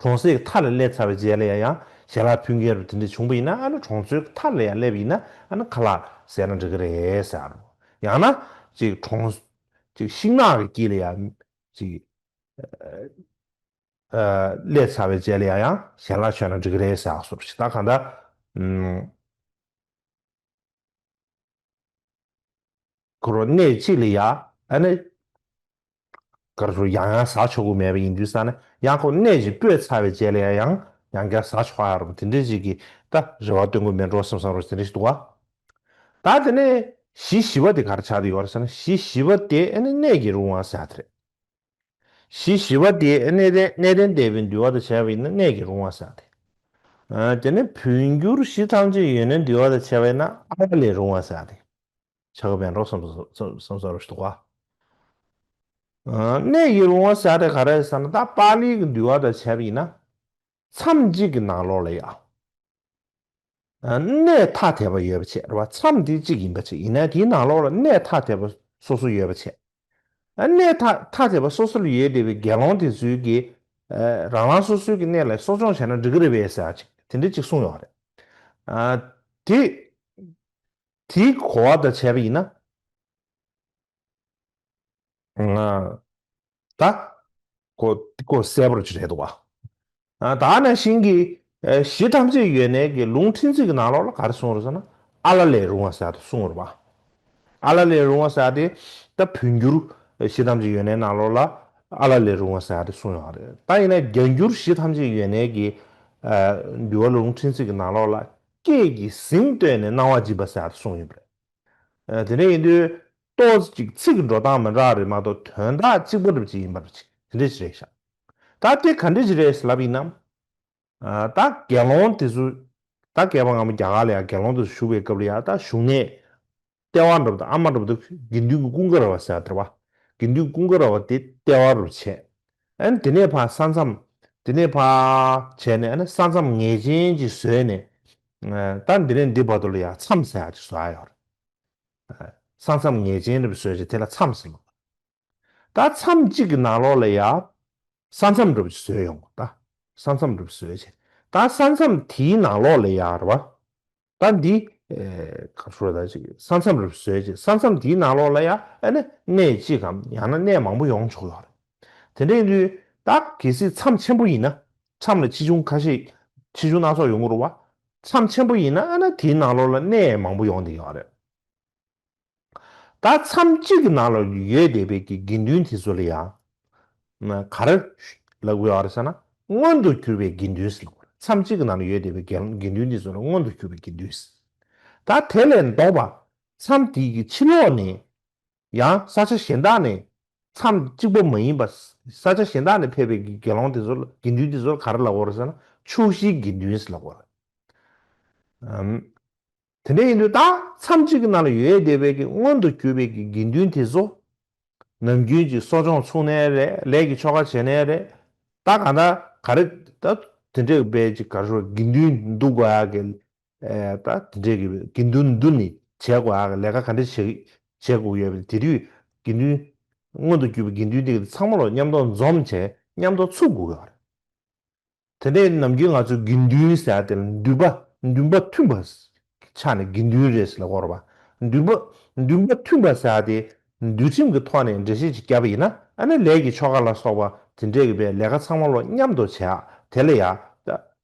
གྲོང་གསེབ་ཀྱི་མཐའ་ལ་སླེབས་ཚར་བའི་རྗེས་ལ་ཡང་ཡང་ཞལ་ལག་ཕུལ་མཁན་རུ་དེ་འདྲ་བྱུང་པ་ཡིན་ན། ཨ་ནི་གྲོང་ཚོའི་མཐའ་ལ་ཡང་སླེབས་ཡིན་ན། ཨ་ནི་ཁ་ལག་ཟས་ན་འགྲིག་གི་རེད་ཟེར་རོ། ཡང་ན་ཅིག་གྲོང་ཅིག་ཤིང་ནགས་ཀྱི་དཀྱིལ་ལ་ཡང་ཅིག་སླེབས་ཚར་བའི་རྗེས་ལ་ཡང་ཡང་ཞལ་ལག་མཆོད་ན་འགྲིག་གི་རེད་ཟེར་སོགས་ཤིག་ད་གང་ལྟར། ཁོ་རང་གནས་གཅིག་ལ་ཡ་ཨ་ནི་གར་སོ་ཡང་ཡང་ཟ་ཆོག་གི་མེད་པ་ཡིན་དུས་ཙང་ནས། ཡང་ཁོ་གནས་གཅིག་སྤོས་ཚར་བའི་རྗེས་ལ་ཡ་ཡང་ཡང་བསྐྱར་ཟ་ཆོག་ཡ་རུ་དེ་འདྲ་ཞིག་གི་ད་རེ་བ་སྟོན་གི་མེད་འགྲོ་བསམ་བསམ་རོ་དེ་འདྲ་ཞིག་འདུག་བ། ད་དེ་ནས་གཞི་བཞི་པ་དེ་ག་རེ་ཆགས་བསྡད་ཡོད་རེད་ཟེར་ན། གཞི་བཞི་པ་དེ་ཨ་ནི་གནས་ཀྱི་རུང་བ་ཟེར་ཡ་དེ་རེད། གཞི་བཞི་པ་དེ་གནས་བརྟན་གནས་བརྟན་སྡེ་པའི་འདུལ་བ་དང་བྱས་པ་ཡིན་ན་གནས་ཀྱི་རུང་བ་ཟེར་ཏེ། དེ་ནས་བོད་འགྱུར་གཞི་ཐམས་ཅད་ཡོད་ནས་འདུལ་བ་དང་བྱས་པ་ཡིན་ན་ཨ་ལ་ལས་རུང་བ་ཟེར་ཏེ། ཆགས་པའི་འགྲོ་བསམ་བསམ་བསམ་བསམ་རོ་ཞིག་འདུག་ག། གནས་ཀྱི་རུང་བ་ཟེར་ཏེ་ག་རེ་ཟེར་ན། ད་པཱ་ལིའི་གི་འདུལ་བ་དང་བྱས་པ་ཡིན་ན། མཚམས་གཅིག་གི་ནང་ལོགས་ལ་ཡང་། གནས་ཐ་དད་པ་ཡོད་པ་བྱས་རེད་བ། མཚམས་འདི་གཅིག་ཡིན་པ་བྱས། ཡིན་ན་དེའི་ནང་ལོགས་ལ་གནས་ཐ་དད་པ་སོ་སོ་ཡོད་པ་བྱས། གནས་ཐ་ཐ་དད་པ་སོ་སོ་ལ་ཡོད་བསྡད་པའི་དགེ་སློང་དེ་ཚོའི་གི་རང་རང་སོ་སོའི་གི་གནས་ལ་གསོ་སྐྱོང་བྱས་ན་འགྲིག་གི་རེད་པས་ཟེར་ཅིག་དེ་འདྲ་ཅིག་གསུངས་ཡོད་རེད། དེ་དེའི་གོ་བ་དང་བྱས་པ་ཡིན་ན། ད་ཁོ་ཁོ་གསལ་པོ་ཅིག་རེད་འདུག་བ། ད་ནང་བཞིན་གྱི་གཞི་ཐམས་ཅད་ཡོད་ནས་ཀྱི་ལུང་ཕྲན་ཚེགས་ཀྱི་ནང་ལོགས་ལ་ག་རེ་གསུངས་རེད་ཟེར་ན། ཨ་ལ་ལས་རུང་བ་ཟེར་དུ་གསུངས་རེད་བ། ཨ་ལ་ལས་རུང་བ་ཟེར་དེ་ད་བོད་འགྱུར་གཞི་ཐམས་ཅད་ཡོད་ནས་ནང་ལོགས་ལ་ཨ་ལ་ལས་རུང་བ་ཟེར་དེ་གསུངས་ཡོད་རེད། ད་ཡིན་ན་རྒྱ་འགྱུར་གཞི་ཐམས་ཅད་ཡོད་ནས་ཀྱི་འདུལ་བ་ལུང་ཕྲན་ཚེགས་ཀྱི་ནང་ལོགས་ལ་སྐད་ཀྱི་ཟིང་བསྟོད་ནས་གནང་བ་སྦྱིན་པ་ཟེར་དུ་གསུངས་ཡོད་རེད། དེ་འདྲ་ཡིན་དུས་ཏོག་ཙམ་ཅིག་ཚིག་གི་འགྲོ་སྟངས་མི་འདྲ་རེད་མ་གཏོགས་དོན་དག་གཅིག་པ་འདྲ་ཅིག་ཡིན་པ་རེད། དེ་འདྲ་ཅིག་རེད་ཤག་ད་དེ་ག་འདྲ་ཅིག་རེད་ལབ་ཡིན་ན། ད་དགེ་སློང་དེ་ཚོ་ད་བསྐལ་པ་སྔ་མ་རྒྱ་གར་ལ་ཡང་དགེ་སློང་དེ་ཚོ་བཞུགས་པའི་སྐབས་ལ་ཡང་ད་བཞུགས་གནས་ལྟེ་བ་འདྲ་པོ་དང་ཨ་མ་འདྲ་པོ་དེ་དགེ་འདུན་གྱི་ཀུན་དགའ་ར་བ་ཟེར་བ་དེ་རེད་བ། དགེ་འདུན་ཀུན་དགའ་ར་བ་དེ་ལྟེ་བ་རུ་བྱས། ཨ་ནི་དེ་ནས་ཕར་ས་མཚམས་དེ་ནས་ཕར་བྱས་ནས་ཨ་ནི་ས་མཚམས་ངེས་ཅན་ཅིག་བཟོས་ནས། ད་འདི་ནས་འདི་བར་དུ་ལ་ཡང་མཚམས་ཟེར་ཡག་ཅིག་བཟོ་ཡ་ཡོད་རེད། ས་མཚམས་ངེས་ཅན་འདྲ་པོ་བཟོས་བྱས་དེ་ལ་མཚམས་ཟེར་ལ། ད་མཚམས་གཅིག་གི་ནང་ལོགས་ལ་ཡ། ས་མཚམས་འདྲ་པོ་ཅིག་བཟོས་ཡོང་གོ་ད། ས་མཚམས་འདྲ་པོ་བཟོས་བྱས། ད་ས་མཚམས་དེའི་ནང་ལོགས་ལ་ཡ་རེད་བ། ད་འདི། ག་ཚོད་ད་ཅིག་ས་མཚམས་རུ་བཟོས་ཅིག་ས་མཚམས་དེའི་ནང་ལོགས་ལ་ཡ་ཨ་ནི་གནས་གཅིག་གམ་ཡང་ན་གནས་མང་པོ་ཡོང་ཆོག་ཡོད་རེད། དེ་འདྲ་ཡིན་དུས་ད་གལ་སྲིད་མཚམས་ཆེན་པོ་ཡིན་ན། མཚམས་ལ་ཆེ་ཆུང་ཁ་ཤས་ཆེ་ཆུང་སྣ་ཚོགས་ཡོང་གི་རེད་བ། མཚམས་ཆེན་པོ་ཡིན་ན་ཨ་ནི་དེའི་ནང་ལོགས་ལ་གནས་མང་པོ་ཡོང་བསྡད་ཡོད་རེད། ད་མཚམས་གཅིག་གི་ནང་ལ་ཡོད་བསྡད་པའི་གི་དགེ་འདུན་དེ་ཚོ་ལ་ཡང་། ག་རེ་ལབ་དགོས་ཡོད་རེད་ཟེར་ན། མངོན་དུ་གྱུར་པའི་དགེ་འདུན་ཟེར་ལབ་དགོས་རེད། མཚམས་གཅིག་གི་ནང་ལ་ཡོད་བསྡད་པའི་དགེ་དགེ་འདུན་དེ་ཚོ་ལ་མངོན་དུ་གྱུར་པའི་དགེ་འདུན་ཟེར། ད་དེ་ལས་ལྡོག་པ། མཚམས་དེའི་གི་ཕྱི་ལོགས་ནས། ཡང་ས་ཆ་གཞན་དག་ནས། མཚམས་གཅིག་པ་མ་ཡིན་པ། ས་ཆ་གཞན་དག་ནས་ཕེབས་པའི་གི་དགེ་སློང་དེ་ཚོ་ལ་དགེ་འདུན་དེ་ཚོ་ལ་ག་རེ་ལབ་དགོས་རེད་ཟེར་ན། ཕྱོགས་བཞིའི་དགེ་འདུན་ཟེར་ལབ་དགོས་རེད། དེ་འདྲ་ཡིན་དུས་ད་མཚམས་གཅིག་གི་ནང་ལ་ཡོད་བསྡད་པའི་གི་མངོན་དུ་གྱུར་པའི་གི་དགེ་འདུན་དེ་ཚོ་ནམ་རྒྱུན་གྱི་གསོ་སྦྱོང་ཚུགས་ནའི་རེད། ལས་ཀྱི་ཆོ་ག་བྱས་ནའི་རེད། ད་གང་ལྟར་ག་རེ་ད་དེ་འདྲའི་བའི་ཅིག་ག་རེ་ཞུ་དགེ་འདུན་འདུ་དགོས་ཡག་གི་ཨེ་ད་དེ་འདྲའི་གི་དགེ་འདུན་འདུ་ནས་བྱེད་དགོས་ཡག་གི་ལས་ཀ་ག་འདྲ་བྱེད་བྱེད་དགོས་ཡོད་པ་དེ་དུས་དགེ་འདུན་མངོན་དུ་གྱུར་པའི་དགེ་འདུན་དེ་གི་ཚང་མ་ལ་མཉམ་དུ་འཛོམས་བྱས་མཉམ་དུ་ཚུགས་དགོས་ཡོད་རེད། དེ་འདྲའི་ནམ་རྒྱུན་ང་ཚོས་དགེ་འདུན་ཟེར་ཡ་དེ་ལ་འདུན་པ་འདུན་པ་མཐུན་པ་ཆགས་ནས་དགེ་འདུན་རེད་ཟེར་ལབ་དགོས་རེད་པ། འདུན་པ་འདུན་པ་མཐུན་པ་ཟེར་ཡ་དེ་འདུལ་ཁྲིམས་ཀྱི་ཐོག་ནས་འགྲེལ་བཤད་ཅིག་བརྒྱབ་པ་ཡིན་ན་ཨ་ནི་ལས་ཀྱི་ཆོ་ག་ལ་སོགས་པ་དེ་འདྲའི་གི་པའི་ལས་ཀ་ཚང་མ་ལོ་མཉམ་དུ་བྱེད་ཡ་དེ་ལ་ཡ་ད་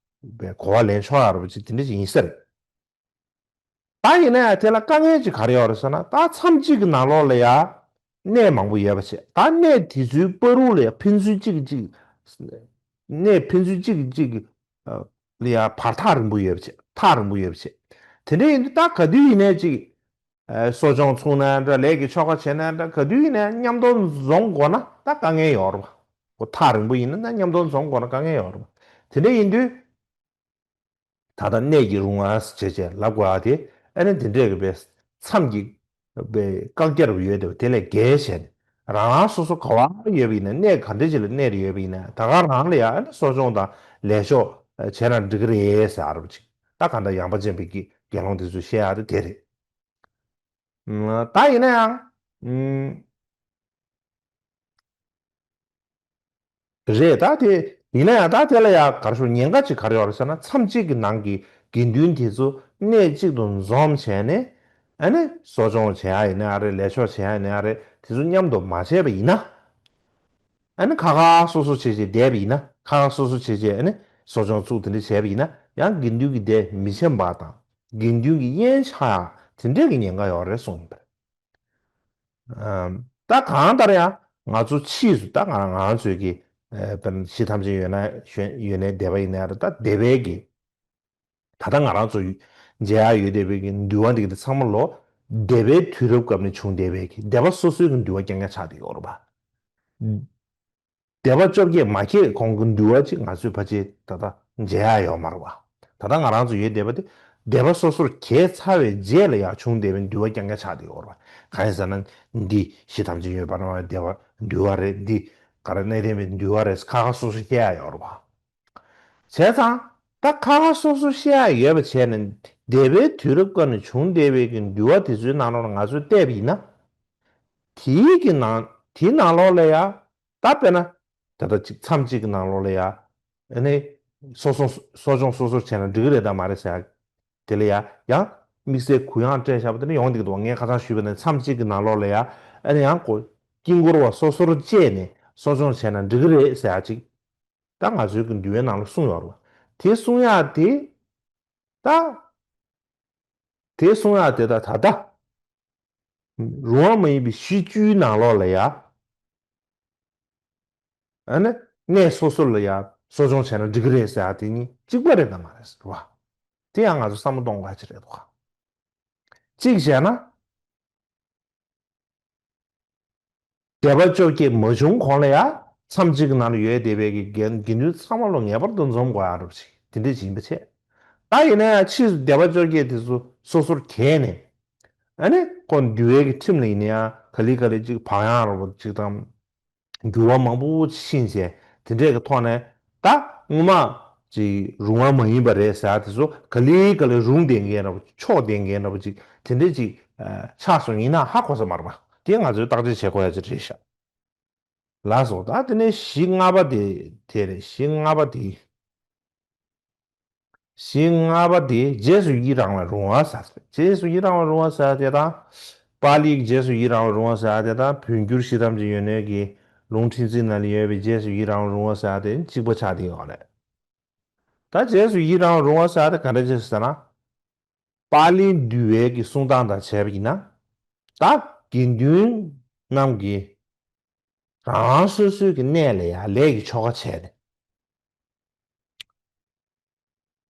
པའི་གོ་བ་ལེན་ཆོག་ཡ་རེད་པ་ཅིག་དེ་འདྲ་ཅིག་ཡིན་ས་རེད། ད་ཡིན་ན་ཡང་དེ་ལ་དཀའ་ངལ་ཅིག་ག་རེ་ཡོད་རེད་ཟེར་ན་ད་མཚམས་གཅིག་གི་ནང་ལོགས་ལ་ཡ་གནས་མང་པོ་ཡོད་པ་བྱས། ད་གནས་དེ་ཚོའི་བར་དུ་ལ་ཡ་ཕན་ཚུན་གཅིག་གིས་གཅིག་གནས་ཕན་ཚུན་གཅིག་གིས་གཅིག་གི་ལ་ཡ་བར་ཐག་རིང་པོ་ཡོད་པ་བྱས། ཐག་རིང་པོ་ཡོད་པ་བྱས། དེ་འདྲ་ཡིན་དུས་ད་ག་དུས་ཡིན་ནའི་གཅིག་གསོ་སྦྱོང་ཚུགས་ན་འདྲ་ལས་ཀྱི་ཆོ་ག་བྱས་ན་འདྲ་ག་དུས་ཡིན་ནའི་མཉམ་དུ་འཛོམས་དགོས་ན་ད་དཀའ་ངལ་ཡོད་རེད་པ། ཁོ་ཐག་རིང་པོ་ཡིན་ན་ད་མཉམ་དུ་འཛོམས་དགོས་ན་དཀའ་ངལ་ཡོད་རེད་པ། དེ་འདྲ་ཡིན་དུས། ད་ལྟ་གནས་ཀྱི་རུང་བ་ཞེས་བྱས་ལབ་དགོས་ཨ་དེ་ཨ་ནི་འདི་འདྲས་ཀྱི་པའི་མཚམས་ཀྱི་པའི་བཀག་རྒྱ་རུ་ཡོད་དེ་དེ་ལས་བརྒལ་བྱས་ནས་རང་རང་སོ་སོ་ག་བ་ཡོད་པ་ཡིན་ན་གནས་ག་འདྲ་ཅིག་ལ་གནས་རེ་ཡོད་པ་ཡིན་ན་ད་ག་རང་ལ་ཡང་ཨ་ནི་གསོ་སྦྱོང་དང་ལས་ཆོག་བྱས་ན་འགྲིག་གི་རེད་ཟེར་ཨ་རུ་ཅིག་ད་ག་འདྲ་ཡངས་པ་ཅན་པའི་དགེ་དགེ་སློང་དེ་ཚོས་བཤད་ཨ་དེ་དེ་རེད། ད་ཡིན་ན་ཡང་། རེད་ད་དེ། ཡིན་ན་ཡང་ད་དེ་ལ་ཡང་ག་རེ་ཞུ་ཉེན་ཁ་ཅིག་ག་རེ་ཡོད་རེད་ཟེར་ན་མཚམས་གཅིག་གི་ནང་གི་དགེ་འདུན་དེ་ཚོ་གནས་གཅིག་ཏུ་འཛོམས་བྱས་ནས་ཨ་ནི་གསོ་སྦྱོང་བྱེད་ཡ་ཡིན་ན་ཨ་རེད་ལས་ཆོག་བྱེད་ཡ་ཡིན་ན་ཨ་རེད་དེ་ཚོ་མཉམ་དུ་མ་བྱས་པ་ཡིན་ན། ཨ་ནི་ཁ་ཁ་སོ་སོ་བྱས་བྱས་བསྡད་པ་ཡིན་ན་ཁ་ཁ་སོ་སོ་བྱས་བྱས་ཨ་ནི་གསོ་སྦྱོང་ཚུགས་དེ་འདྲ་བྱས་པ་ཡིན་ན་ཡང་དགེ་འདུན་གྱི་སྡེ་མི་ཆེན་པ་དང་དགེ་འདུན་གྱི་དབྱེན་ཆགས་ཡ་དེ་འདྲས་ཀྱི་ཉེན་ཁ་ཡོད་རེད་གསུངས་ཡིན་པ་རེད། ད་གང་ལྟར་ཡང་ང་ཚོ་ཕྱིས་སུ་ད་ང་ང་ཚོས་ཀྱི་དཔེར་ན་གཞི་ཐམས་ཅད་ཡོད་ན་ཡོད་ནའི་སྡེ་པ་ཡིན་ན་རེད་ད་སྡེ་པའི་གི་ད་ལྟ་ང་རང་ཚོ་མཇལ་ཡ་ཡོད་བསྡད་པའི་གི་འདུལ་བ་འདི་གི་འདི་ཚང་མ་ལོ་སྡེ་པའི་དུས་རབས་སྐབས་ནས་བྱུང་བསྡད་པའི་གི་སྡེ་པ་སོ་སོའི་གི་འདུལ་བ་རྐྱང་རྐྱང་ཆགས་བསྡད་ཡོད་རེད་པ། སྡེ་པ་བཅོ་བརྒྱད་མ་ཁེལ་གོང་གི་འདུལ་བ་ཅིག་ང་ཚོས་ཕལ་ཆེར་ད་ལྟ་མཇལ་ཡ་ཡོད་མ་རེད་བ། ད་ལྟ་ང་རང་ཚོ་ཡོད་བསྡད་པ་དེ་སྡེ་པ་སོ་སོར་གྱེས་ཚར་བའི་རྗེས་ལ་ཡང་བྱུང་བསྡད་པའི་འདུལ་བ་རྐྱང་རྐྱང་ཆགས་བསྡད་ཡོད་རེད་བ། གང་ཡིན་ཟེར་ན་འདི་གཞི་ཐམས་ཅད་ཡོད་པར་སྣང་བའི་སྡེ་པ་འདུལ་བ་རེད། འདི་ག་རེ་གནས་བརྟན་པའི་འདུལ་བ་རེད་ཁ་ཁ་སོ་སོ་བཤད་ཡ་ཡོད་རེད་བ། བྱས་ཙང་ད་ཁ་ཁ་སོ་སོ་བཤད་ཡ་ཡོད་པ་བྱས་ནས་སྡེ་པའི་དུས་རབས་སྐབས་ནས་བྱུང་བསྡད་པའི་གི་འདུལ་བ་དེ་ཚོའི་ནང་ལོགས་ལ་ང་ཚོས་བལྟས་པ་ཡིན་ན། དེའི་གི་ནང་དེའི་ནང་ལོགས་ལ་ཡ། ད་དཔེར་ན། ད་ལྟ་གཅིག་མཚམས་གཅིག་གི་ནང་ལོགས་ལ་ཡ། ཨ་ནི། སོ་སོ་གསོ་སྦྱོང་སོ་སོར་བྱས་ན་འགྲིག་གི་རེད་དམ་མ་རེད་ཟེར་ཡ། དེ་ལ་ཡ་ཡང་དམིགས་བསལ་གུ་ཡངས་སྤྲད་བཞག་པ་དེ་ནི་ཡོང་འདུག་འདུག་ངས་ཁ་སང་ཞུས་པ་ནི་མཚམས་གཅིག་གི་ནང་ལོགས་ལ་ཡ། ཨ་ནི་ཡང་ཁོ་དཀྱིལ་འཁོར་བ་སོ་སོར་བཅད་ནས་གསོ་སྦྱོང་བྱས་ན་འགྲིག་གི་རེད་ཟེར་ཡ་ཅིག་ད་ང་ཚོའི་གི་འདུལ་བའི་ནང་ལ་གསུངས་ཡོད་རེད་བ། དེ་གསུང་ཡག་དེ། ད། དེ་གསུང་ཡག་དེ་ད་ད་ལྟ། རུང་བ་མ་ཡིན་པའི་གཞི་བཅུའི་ནང་ལོགས་ལ་ཡ། ཨ་ནི་གནས་སོ་སོ་ལ་ཡ་གསོ་སྦྱོང་བྱས་ན་འགྲིག་གི་རེད་ཟེར་ཡ་དེ་གཉིས་གཅིག་པ་རེད་དམ་མ་རེད་ཟེར་བ། དེ་ཡང་ང་ཚོ་བསམ་བློ་གཏོང་དགོས་ཡ་ཅིག་རེད་འདུག་ག་གཅིག་བྱས་ན། སྡེ་པ་བཅོ་བརྒྱད་མ་བྱུང་གོང་ལ་ཡང་མཚམས་གཅིག་གི་ནང་ལ་ཡོད་བསྡད་པའི་གི་དགེ་དགེ་འདུན་ཚང་མ་ལོ་ངེས་པར་དུ་འཛོམས་དགོས་ཡ་རབས་ཅིག་དེ་འདྲ་ཅིག་ཡིན་པ་བྱས། ད་ཡིན་ན་ཡང་ཕྱིས་སུ་སྡེ་པ་བཅོ་བརྒྱད་དེ་ཚོ་སོ་སོར་གྱེས་ནས། ཨ་ནི་ཁོ་འདུལ་བའི་གི་ཁྲིམས་ལ་ཡིན་ན་ཡང་ག་ལེ་ག་ལེ་ཅིག་བག་ཡངས་རབས་ཅིག་དང་། འགྱུར་བ་མང་པོ་ཕྱིན་བྱས་དེ་འདྲས་ཀྱི་ཐོག་ནས་ད་སྔོན་མ་ཅིག་རུང་བ་མ་ཡིན་པ་རེད་ཟེར་ཡ་དེ་ཚོ་ག་ལེ་ག་ལེ་རུང་བསྡད་མཁན་ར་བ་ཆོག་བསྡད་མཁན་ར་བ་ཅིག་དེ་འདྲས་ཅིག་ཆགས་སོང་ཡིན་ན་ཧ་གོ་ས་མ་རེད་པ། དེ་ང་ཚོས་བརྟག་དཔྱད་བྱེད་དགོས་ཡ་ཅིག་རེད་ཤག་ལགས་སོ། ད་དེ་ནས་གཞི་ལྔ་པ་དེ་དེ་རེད། གཞི་ལྔ་པ་དེ། གཞི་ལྔ་པ་དེ་རྗེས་སུ་ཡི་རང་བ་རུང་བ་ཟེར། རྗེས་སུ་ཡི་རང་བ་རུང་བ་ཟེར་དེ་དང་། པཱ་ལིའི་རྗེས་སུ་ཡི་རང་བ་རུང་བ་ཟེར་དེ་དང་བོད་འགྱུར་གཞི་ཐམས་ཅད་ཡོད་ནོའི་གི་ལུང་ཁྲིད་འཛིན་ནང་ལ་ཡོད་པའི་རྗེས་སུ་ཡི་རང་བ་རུང་བ་ཟེར་དེ་གཅིག་པ་ཆགས་བསྡད་ཡོད་རེད། ད་རྗེས་སུ་ཡི་རང་བ་རུང་བ་ཟེར་དེ་ག་འདྲ་ཅིག་ཟེར་ན། པཱ་ལིའི་འདུལ་བའི་གི་གསུང་སྟངས་དང་བྱས་པ་ཡིན་ན། ད་དགེ་འདུན་རྣམས་ཀྱིས་རང་རང་སོ་སོའི་གི་གནས་ལ་ཡང་ལས་ཀྱི་ཆོ་ག་བྱས་ནས།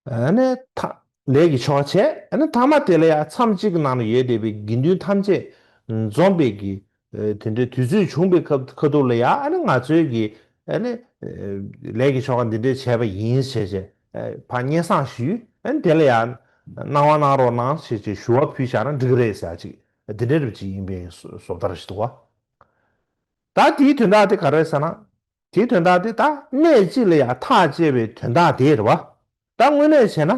ཨ་ནི་ཐ་ལས་ཀྱི་ཆོ་ག་བྱས། ཨ་ནི་ཐ་མ་དེ་ལ་ཡང་མཚམས་གཅིག་གི་ནང་ལ་ཡོད་བསྡད་པའི་དགེ་འདུན་ཐམས་ཅད་འཛོམས་པའི་གི་ཨ་དེ་འདྲའི་དུས་ཚོད་བྱུང་བའི་ཁ་ཁ་ཐུག་ལ་ཡང་ཨ་ནི་ང་ཚོའི་གི་ཨ་ནི་ཨ་ལས་ཀྱི་ཆོ་ག་འདི་འདྲའི་བྱས་པ་ཡིན་ཞེས་བྱས་ཨ་ཕར་སྙན་སེང་ཞུས། ཨ་ནི་དེ་ལ་ཡང་ གནང་བ་གནང་རོགས་གནང་ཞེས་ཅིག་ཞུ་བ་ཕུལ་བཞག་ན་འགྲིག་གི་རེད་ཟེར་ཅིག་འདི་འདྲ་རེ་ཅིག་ཡིན་པའི་བཟོ་བཟོ་ལྟ་རེ་ཞིག་འདུག་བ། ད་དེའི་དོན་དག་དེ་ག་རེ་ཟེར་ན། དེའི་དོན་དག་དེ་ད་གནས་གཅིག་ལ་ཡང་ཐག་བཅད་པའི་དོན་དག་དེ་རེད་བ། ད་དངོས་གནས་བྱས་ན།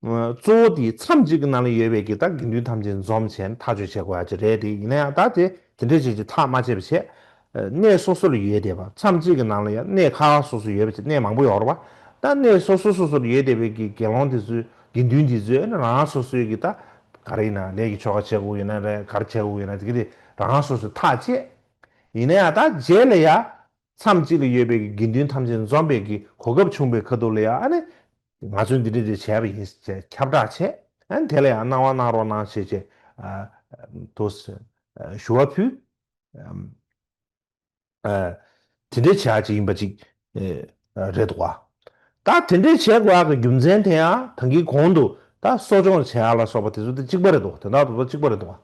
གཙོ་བོ་དེ་མཚམས་གཅིག་གི་ནང་ལ་ཡོད་པའི་གི་ད་དགེ་འདུན་ཐམས་ཅད་འཛོམས་བྱས་ནས་ཐག་གཅོད་བྱེད་དགོས་ཡ་ཅིག་རེད་དེ། ཡིན་ན་ཡང་ད་དེ་དེ་འདྲས་ཅིག་ཅིག་ཐག་མ་བཅད་པ་བྱས། གནས་སོ་སོ་ལ་ཡོད་བསྡད་པ། མཚམས་གཅིག་གི་ནང་ལ་ཡང་གནས་ཁག་ཁག་སོ་སོ་ཡོད་པ་ཅིག་གནས་མང་པོ་ཡོད་རེད་བ། ད་གནས་སོ་སོ་སོ་སོ་ལ་ཡོད་བསྡད་པའི་གི་དགེ་སློང་དེ་ཚོས་དགེ་འདུན་དེ་ཚོས་ནི་རང་རང་སོ་སོའི་གི་ད་ག་རེ་ཡིན་ན་ལས་ཀྱི་ཆོ་ག་བྱེད་དགོས་ཡོད་ན་རེད། ག་རེ་བྱེད་དགོས་ཡོད་ན་དེ་གི་དེ་རང་རང་སོ་སོས་ཐག་བཅད། ཡིན་ན་ཡང་ད་རྗེས་ལ་ཡ། མཚམས་གཅིག་ལ་ཡོད་པའི་དགེ་འདུན་ཐམས་ཅད་འཛོམས་པའི་གི་གོ་སྐབས་བྱུང་བའི་ཁ་ཐུག་ལ་ཡང་ཨ་ནི། ང་ཚོས་འདི་འདྲ་འདི་བྱས་པ་ཡིན་ཞེས་ཁྱབ་བསྒྲགས་བྱས། ཨ་ནི་དེ་ལ་ཡང་གནང་བ་གནང་རོགས་གནང་ཞེས་བྱས། ཨ། དུ། ཞུ་བ་ཕུལ། ཨ། དེ་འདྲའི་བྱ་ཅིག་ཡིན་པ་ཅིག་ཨ། རེད་འདུག་བ། ད་དེ་འདྲའི་བྱས་དགོས་ཡག་གི་རྒྱུ་མཚན་དེ་ཡང་ད་གིན་གོང་དུ་ད་གསོ་སྦྱོང་བྱེད་ཡག་ལ་སོགས་པ་དེ་ཚོ་དེ་གཅིག་པ་རེད་འདུག་དོན་དག་ཏུ་ད་གཅིག་པ་རེད་འདུག་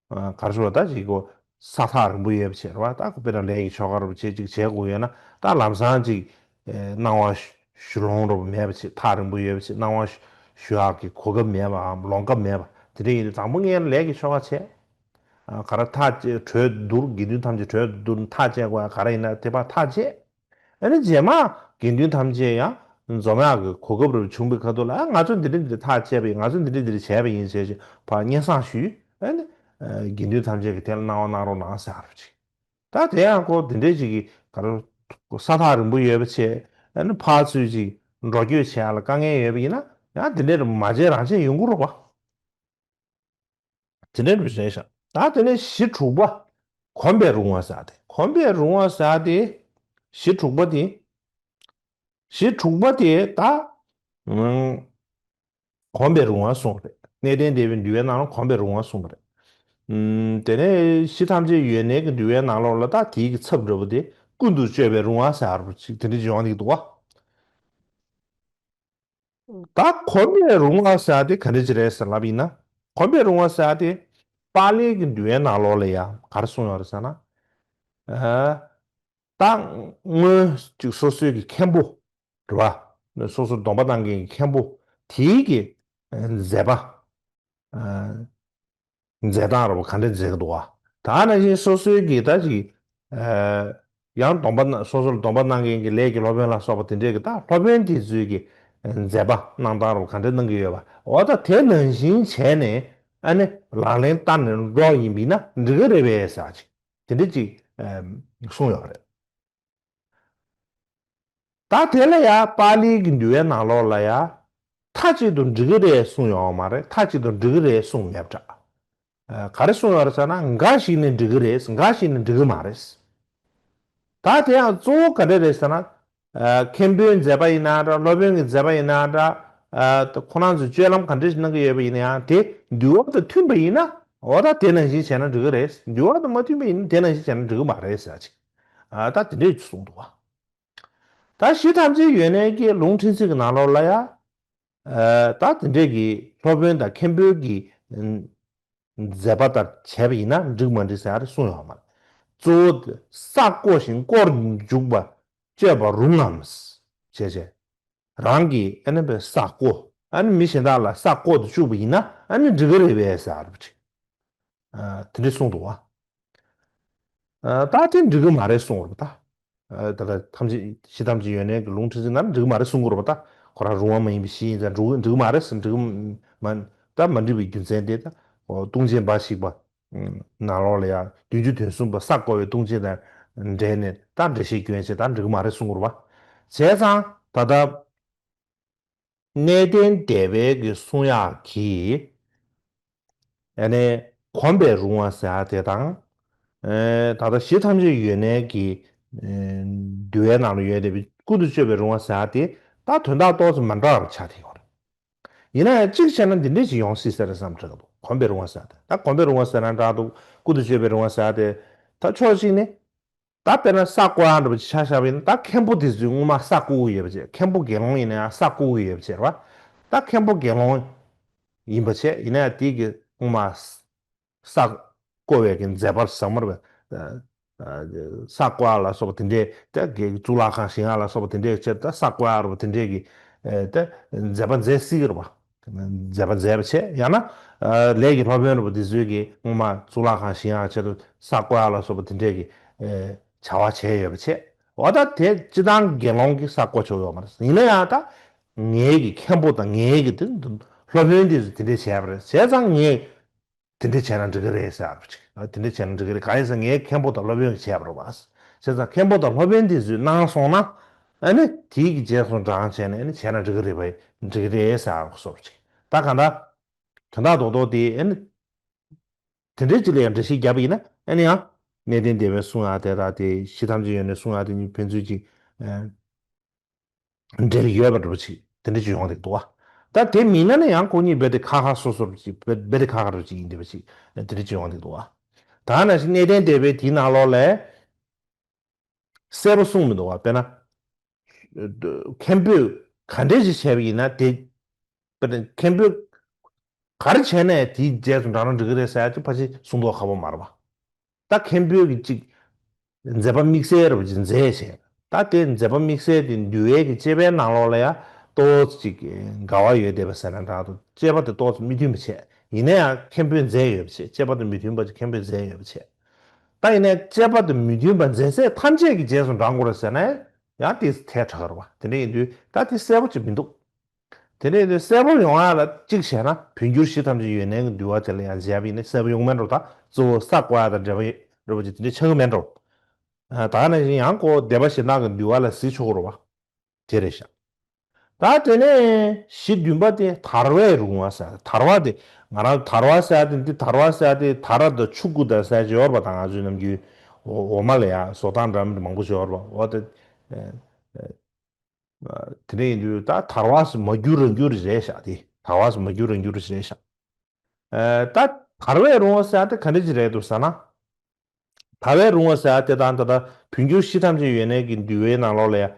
བ། ག་རེ་ཞུ་བ་ད་ཅིག་གོ། ས་ཐག་རིང་པོ་ཡོད་པ་བྱས་རེད་བ། ད་དཔེར་ན་ལས་ཀྱི་ཆོ་ག་རུ་བྱེད་ཅིག་བྱེད་དགོས་ཡོད་ན་ད་ལམ་སང་ཅིག་ཨེ། གནང་བ་ཞུ་ལོང་རུ་མེད་པ་བྱས། ཐག་རིང་པོ་ཡོད་པ་བྱས། གནང་བ་ཞུ་ཡག་གི་གོ་སྐབས་མེད་པའམ་ལོང་སྐབས་མེད་པ་དེ་འདྲ་ཡིན་དུས་དང་པོ་ངས་ལས་ཀྱི་ཆོ་ག་བྱས། ག་རེ་ཐག་བཅད་གྲོས་བསྡུར། དགེ་འདུན་ཐམས་ཅད་གྲོས་བསྡུར་ཐག་བཅད་དགོས་ཡ་ག་རེ་ཡིན་ན་དེ་ཕར་ཐག་བཅད། ཨ་ནི་རྗེས་མ་དགེ་འདུན་ཐམས་ཅད་ཡང་འཛོམས་ཡག་གི་གོ་སྐབས་རེ་བྱུང་བའི་ཁ་ཐུག་ལ་ཨ་ང་ཚོས་འདི་འདྲ་འདི་ཐག་བཅད་པ་ཡིན། ང་ཚོས་འདི་འདྲ་འདི་འདྲ་བྱས་པ་ཡིན་ཟེར་ཞིག་ཕར་སྙན་སེང་ཞུས། ཨ་ནི་དགེ་འདུན་ཐམས་ཅད་ཀྱིས་དེ་ལ་གནང་བ་གནང་རོགས་གནང་ཟེར་བ་ཅིག་ད་དེ་ཡང་ཁོ་འདི་འདྲའི་ཅིག་གི་ག་རེ་ས་ཐག་རིང་པོ་ཡོད་པ་བྱས། ཨ་ནི་ཕར་ཚུར་ཅིག་འགྲོ་སྐྱོད་བྱེད་ཡག་ལ་དཀའ་ངལ་ཡོད་པ་ཡིན་ན་ཡང་དེ་འདྲའི་མ་བྱས་རང་བྱས་ཡོང་གི་རེད་བ། དེ་འདྲའི་རེད་ཤག་ད་དེ་ནས་གཞི་དྲུག་པ། གོམས་པའི་རུང་བ་ཟེར་ཏེ། གོམས་པའི་རུང་བ་ཟེར་ཏེ། གཞི་དྲུག་པ་དེ། གཞི་དྲུག་པ་དེ་ད། ཨང་། གོམས་པའི་རུང་བ་གསུངས་རེད། གནས་བརྟན་སྡེ་པའི་འདུལ་བའི་ནང་ལ་གོམས་པའི་རུང་བ་གསུངས་པ་རེད། ཨང་། དེ་ནས་གཞི་ཐམས་ཅད་ཡོད་གནས་ཀྱི་འདུལ་བའི་ནང་ལོགས་ལ་ད་དེའི་གི་ཚབ་འདྲ་བོ་དེ་ཀུན་ཏུ་སྤྱོད་པའི་རུང་བ་ཟེར་བ་ཅིག་དེ་འདྲ་ཅིག་ཡོང་གི་འདུག་བ། ད་གོམས་པའི་རུང་བ་ཟེར་དེ་ག་འདྲ་ཅིག་རེད་ཟེར་ལབ་ཡིན་ན། གོམས་པའི་རུང་བ་ཟེར་དེ་པཱ་ལིའི་གི་འདུལ་བའི་ནང་ལོགས་ལ་ཡང་ག་རེ་གསུངས་ཡོད་རེད་ཟེར་ན། ཨ། ད་སྔོན་ཅིག་སོ་སོའི་གི་མཁན་པོ་རེད་བ། སོ་སོར་སྡོམ་པ་གནང་མཁན་གྱི་མཁན་པོ་དེའི་གི་མཛད་པ། ཨ། མཛད་སྟངས་རེད་བ། ག་འདྲ་མཛད་ཀྱི་འདུག་བ། ད་ནང་བཞིན་སོ་སོའི་གི་ད་ཅིག་ཨ། ཡང་སྡོམ་པ་གནང་། སོ་སོར་སྡོམ་པ་གནང་མཁན་གྱི་ལས་ཀྱི་སློབ་དཔོན་ལ་སོགས་པ་དེ་འདྲས་ཀྱི་ད་སློབ་དཔོན་དེ་ཚོའི་གི་མཛད་པ་གནང་སྟངས་རེད་བ། ག་འདྲ་གནང་གི་ཡོད་པ། འོ་ད་དེ་ནང་བཞིན་བྱས་ནས་ཨ་ནི་ལག་ལེན་བསྟར་ནས་འགྲོ་ཡིན་པ་ཡིན་ན་འགྲིག་གི་རེད་པས་ཟེར་ཅིག་དེ་འདྲ་ཅིག་ཨ། གསུངས་ཡོད་རེད། ད་དེ་ལ་ཡང་པཱ་ལིའི་གི་འདུལ་བའི་ནང་ལོགས་ལ་ཡང་མཐའ་གཅིག་ཏུ་འགྲིག་གི་རེད་གསུངས་ཡོད་མ་རེད། མཐའ་གཅིག་ཏུ་འགྲིག་གི་རེད་གསུངས་མེད་པ་འདྲ། ཨ། ག་རེ་གསུངས་ཡོད་རེད་ཟེར་ན། འགའ་ཞིག་ནི་འགྲིག་གི་རེད། འགའ་ཞིག་ནི་འགྲིག་གི་མ་རེད། ད་དེ་ཡང་གཙོ་བོ་ག་འདྲ་རེད་ཟེར་ན། ཨ། མཁན་པོའི་མཛད་པ་ཡིན་ན་འདྲ། སློབ་དཔོན་གྱི་མཛད་པ་ཡིན་ན་འདྲ། ཨ། ཁོ་རང་ཚོས་སྤྱོད་ལམ་ག་འདྲ་ཞིག་གནང་གི་ཡོད་པ་ཡིན་ན་ཡང་དེ་འདུལ་བ་དང་མཐུན་པ་ཡིན་ན། འོ་ད་དེ་ནང་བཞིན་བྱས་ན་འགྲིག་གི་རེད། འདུལ་བ་དང་མ་མཐུན་པ་ཡིན་ན་དེ་ནང་བཞིན་བྱས་ན་འགྲིག་གི་མ་རེད་ཟེར་ཅིག་ཨ། ད་དེ་འདྲས་གསུངས་འདུག་བ། ད་གཞི་ཐམས་ཅད་ཡོད་གནས་ཀྱི་ལུང་ཕྲན་ཚེགས་ཀྱི་ནང་ལོགས་ལ་ཡང་། ཨ། ད་དེ་འདྲས་ཀྱི་སློབ་དཔོན་དང་མཁན་པོའི་གི་མཛད་པ་ལྟར་བྱས་པ་ཡིན་ན་འགྲིག་མ་འགྲིག་ཟེར་ཡ་རེ་གསུངས་ཡོད་མ་རེད། གཙོ་བོ་ས་བརྐོ་ཞིང་བརྐོར་འཇུག་པ་སྤྱོད་པ་རུང་ངམ། ཞེས་བྱས། རང་གིས་ཨ་ནི་པའི་ས་བརྐོ། ཨ་ནི་མི་གཞན་དག་ལ་ས་བརྐོ་དུ་བཅུག་པ་ཡིན་ན་ཨ་ནི་འགྲིག་གི་རེད་པས་ཟེར་བ་ཅིག་ཨ། དེ་འདྲས་གསུངས་འདུག་བ། ཨ། ད་དེ་འགྲིག་གི་མ་རེད་གསུངས་རེད་པ་ད། ཨ། ད་ལྟ་ཐམས་ཅད་གཞི་ཐམས་ཅད་ཡོད་གནས་ཀྱི་ལུང་ཕྲན་ཚེགས་ནང་འགྲིག་གི་མ་རེད་གསུང་གི་རེད་པ་ད། ཁོ་རང་རུང་བ་མ་ཡིན་པའི་གཞི་ཡིན་ཙང་འགྲིག་འགྲིག་གི་མ་རེད་ཟེར། འགྲིག་གི་མ། ད་མ་འགྲིག་པའི་རྒྱུ་མཚན་དེ་ད། ཨོ། ལྟུང་བྱེད་འབའ་ཞིག་པ། ནང་ལོགས་ལ་ཡང་བདུན་ཅུ་དོན་གསུམ་པ་ས་བརྐོ་བའི་ལྟུང་བྱེད་དང་འབྲེལ་ནས་ད་འགྲེལ་བཤད་སྐྱོན་བྱས་ད་འགྲིག་གི་མ་རེད་གསུང་གི་རེད་པ། བྱས་ཙང་ད་ལྟ། གནས་བརྟན་སྡེ་པའི་གི་གསུང་ཡག་གི། ཨ་ནི་གོམས་པའི་རུང་བ་ཟེར་ཡག་དེ་དང་། ཨེ། ད་ལྟ་གཞི་ཐམས་ཅད་ཡོད་གནས་ཀྱི། ཨེ། འདུལ་བའི་ནང་ལ་ཡོད་བསྡད་པའི་ཀུན་ཏུ་སྤྱོད་པའི་རུང་བ་ཟེར་ཡག་དེ་ད་དོན་དག་ཏོག་ཙམ་མ་འདྲ་བ་ཆགས་བསྡད་ཡོད་རེད། ཡིན་ན་ཡང་གཅིག་བྱས་ན་འདི་འདྲས་ཅིག་ཡོང་སྲིད་ས་རེད་བསམ་དྲན་གྱི་འདུག་གོམས་པའི་རུང་བ་ཟེར་ཡག་དེ། ད་གོམས་པའི་རུང་བ་ཟེར་ན་འདྲ་འདུག་ཀུན་ཏུ་སྤྱོད་པའི་རུང་བ་ཟེར་ཡག་དེ། ད་ཕྱོགས་གཅིག་ནས། ད་དཔེར་ན་ས་བརྐོ་ཡག་འདྲ་པོ་ཅིག་ཆ་བཞག་པ་ཡིན་ན་ད་མཁན་པོ་དེ་ཚོས་སྔོན་མ་ས་བརྐོ་གི་ཡོད་པ་བྱས། མཁན་པོ་དགེ་སློང་ཡིན་ན་ཡང་ས་བརྐོ་གི་ཡོད་པ་བྱས་རེད་པ། ད་མཁན་པོ་དགེ་སློང་ཡིན་པ་བྱས། ཡིན་ན་ཡང་དེ་གི་སྔོན་མ་ས་བརྐོ་བའི་གི་མཛད་པ་ཟབ་མོ་རེད་པ། ས་བརྐོ་ཡག་ལ་སོགས་པ་དེ་འདྲས། ད་གི་གཙུག་ལག་ཁང་བཞེངས་ཡག་ལ་སོགས་པ་དེ་འདྲས་བྱས། ད་ས་བརྐོ་ཡག་རེད་པ། དེ་འདྲས་གི་ད་མཛད་པ་མཛད་སྲིད་ཀྱི་རེད་པ། མཛད་པ་མཛད་པ་བྱས། ཡང་ན་ལས་ཀྱི་སློབ་དཔོན་རིན་པོ་ཆེ་དེ་ཚོས་ཀྱི་སྔོན་མ་གཙུག་ལག་ཁང་བཞེངས་ཡག་ཆེད་དུ་ས་བརྐོ་ཡག་ལ་སོགས་པ་དེ་འདྲས་ཀྱི་བྱ་བ་བྱས་ཡོད་པ་བྱས། འོ་ད་དེ་སྤྱི་བཏང་དགེ་སློང་གིས་ས་བརྐོ་ཆོག་ཡོད་མ་རེད། ཡིན་ན་ཡང་ད་ངེད་ཀྱི་མཁན་པོ་དང་ངེད་ཀྱི་དེ་སློབ་དཔོན་དེ་ཚོས་དེ་འདྲས་བྱས་པ་རེད། བྱས་ཙང་ངས་དེ་འདྲས་བྱས་ན་འགྲིག་གི་རེད་ཟེར་ཡག་རེད་ཅིག་དེ་འདྲས་བྱས་ན་འགྲིག་གི་རེད། གང་ཡིན་ཟེར་ངའི་མཁན་པོ་དང་སློབ་དཔོན་གྱིས་བྱས་པ་རེད་བ། བྱས་ཙང་མཁན་པོ་དང་སློབ་དཔོན་དེ་ཚོས་གནང་སོང་ན། ཨ་ནི་དེའི་གི་རྗེས་སུ་འབྲང་བྱས་ནས་ཨ་ནི་བྱས་ན་འགྲིག་གི་རེད་པ། འགྲིག་གི་རེད་ཟེར་ཡག་བཟོ་འདྲ་ཅིག་ད་གང་ལྟར་དོན་དག་རྡོག་རྡོག་དེ་ཨ་ནི་དེ་འདྲས་ཅིག་ལ་ཡང་འགྲེལ་བཤད་བརྒྱབ་པ་ཡིན་ན། ཨ་ནི་ཡང་གནས་བརྟན་སྡེ་པའི་གསུང་ཡག་དེ་དང་དེ་གཞི་ཐམས་ཅད་ཡོན་ཏན་གསུང་ཡག་དེ་གཉིས་ཕན་ཚུན་ཅིག་འབྲེལ་ཡོད་པ་འདྲ་པོ་ཅིག་དེ་འདྲ་ཅིག་ཡོང་བསྡད་འདུག་བ། ད་དེ་མིན་ན་ནི་ཡང་ཁོ་གཉིས་རྦད་དེ་ཁ་ཁ་སོ་སོ་ཅིག་རྦད་རྦད་དེ་ཁ་ཁ་འདྲ་པོ་ཅིག་ཡིན་བསྡད་པ་ཅིག་དེ་འདྲ་ཅིག་ཡོང་བསྡད་འདུག་བ། ད་ནང་བཞིན་གནས་བརྟན་སྡེ་པའི་དེའི་ནང་ལོགས་ལ་གསལ་པོ་གསུངས་མི་འདུག་བ། དཔེར་ན་མཁན་པོས་ག་འདྲས་ཅིག་བྱས་པ་ཡིན་ན་དེ། དཔེར་ན་མཁན་པོས་ག་རེ་བྱས་ནས་དེའི་རྗེས་སུ་འབྲང་ན་འགྲིག་གི་རེད་ཟེར་ཡག་ཅིག་ཕལ་ཆེར་གསུང་མདོག་ཁ་པོ་མ་རེད་བ། ད་མཁན་པོས་ཀྱི་ཅིག་མཛད་པ་དམིགས་བསལ་རུ་ཅིག་མཛད་བྱས། ད་དེ་མཛད་པ་དམིགས་བསལ་དེ་འདུལ་བའི་གི་དཔྱད་པའི་ནང་ལོགས་ལ་ཡང་ཏོག་ཙམ་ཅིག་འགལ་བ་ཡོད་བསྡད་པ་ཟེར་ན་འདྲ་འདུག་དཔྱད་པ་དེ་ཏོག་ཙམ་མི་མཐུན་པ་བྱས། ཡིན་ན་ཡང་མཁན་པོས་མཛད་ཡོད་པ་བྱས། དཔྱད་པ་དང་མི་མཐུན་པ་ཅིག་མཁན་པོས་མཛད་ཡོད་པ་བྱས། ད་ཡིན་ནའི་དཔྱད་པ་དང་མི་མཐུན་པ་མཛད་ཚད་ཐམས་ཅད་ཀྱི་རྗེས་སུ་འབྲང་དགོས་རེད་ཟེར་ན་ཡང་དེ་ཐལ་དྲགས་རེད་བ། དེ་འདྲ་ཡིན་དུས་ད་དེ་གསལ་པོ་ཅིག་མི་འདུག་དེ་འདྲ་ཡིན་དུས་གསལ་པོ་ཡོང་ཡག་ལ་གཅིག་བྱས་ན་བོད་འགྱུར་གཞི་ཐམས་ཅད་ཡོན་ཏན་གྱི་འདུལ་བ་དེ་ལ་ཡང་མཇལ་བ་ཡིན་ན་གསལ་པོ་ཡོང་མེད་འགྲོ། ད་གཙོ་བོ་ས་བརྐོ་ཡག་དང་འབྲེལ་བ་ཡོད་འདྲ་པོ་ཅིག་དེ་འདྲ་ཆགས་ཀྱི་མེད་འགྲོ། ད་ག་ནང་བཞིན་ཡང་ཁོ་སྡེ་པ་གཞན་དག་གི་འདུལ་བ་ལ་གཟིགས་ཆོག་གི་རེད་བ། དེ་རེད་ཤག་ད་དེ་ནས་གཞི་བདུན་པ་དེ་དར་བས་རུང་བ་ཟེར། དར་བ་དེ་ང་རང་དར་བ་ཟེར་དེ་འདི་དར་བ་ཟེར་དེ་དར་དང་ཕྱུ་གུ་དང་ཟེར་ཅིག་ཡོད་རེད་པ། ད་ང་ཚོའི་ནམ་རྒྱུན་འོ་འོ་མ་ལ་ཡང་བཟོ་སྟངས་འདྲ་མི་འདྲ་མང་པོ་ཅིག་ཡོད་རེད་པ། འོ་དེ་དེ་འདྲ་ཡིན་དུས་ད་དར་བ་ཟེར་མ་གྱུར་རང་གྱུར་རེད་ཤག་དེ་དར་བ་ཟེར་མ་གྱུར་རང་གྱུར་རེད་ཤག་ད་དར་བས་རུང་བ་ཟེར་དེ་ག་འདྲ་ཅིག་རེད་འདུག་ཟེར་ན། དར་བས་རུང་བ་ཟེར་དེ་དང་ད་ལྟ་བོད་འགྱུར་གཞི་ཐམས་ཅད་ཡོན་ཏན་གྱི་འདུལ་བའི་ནང་ལོགས་ལ་ཡང་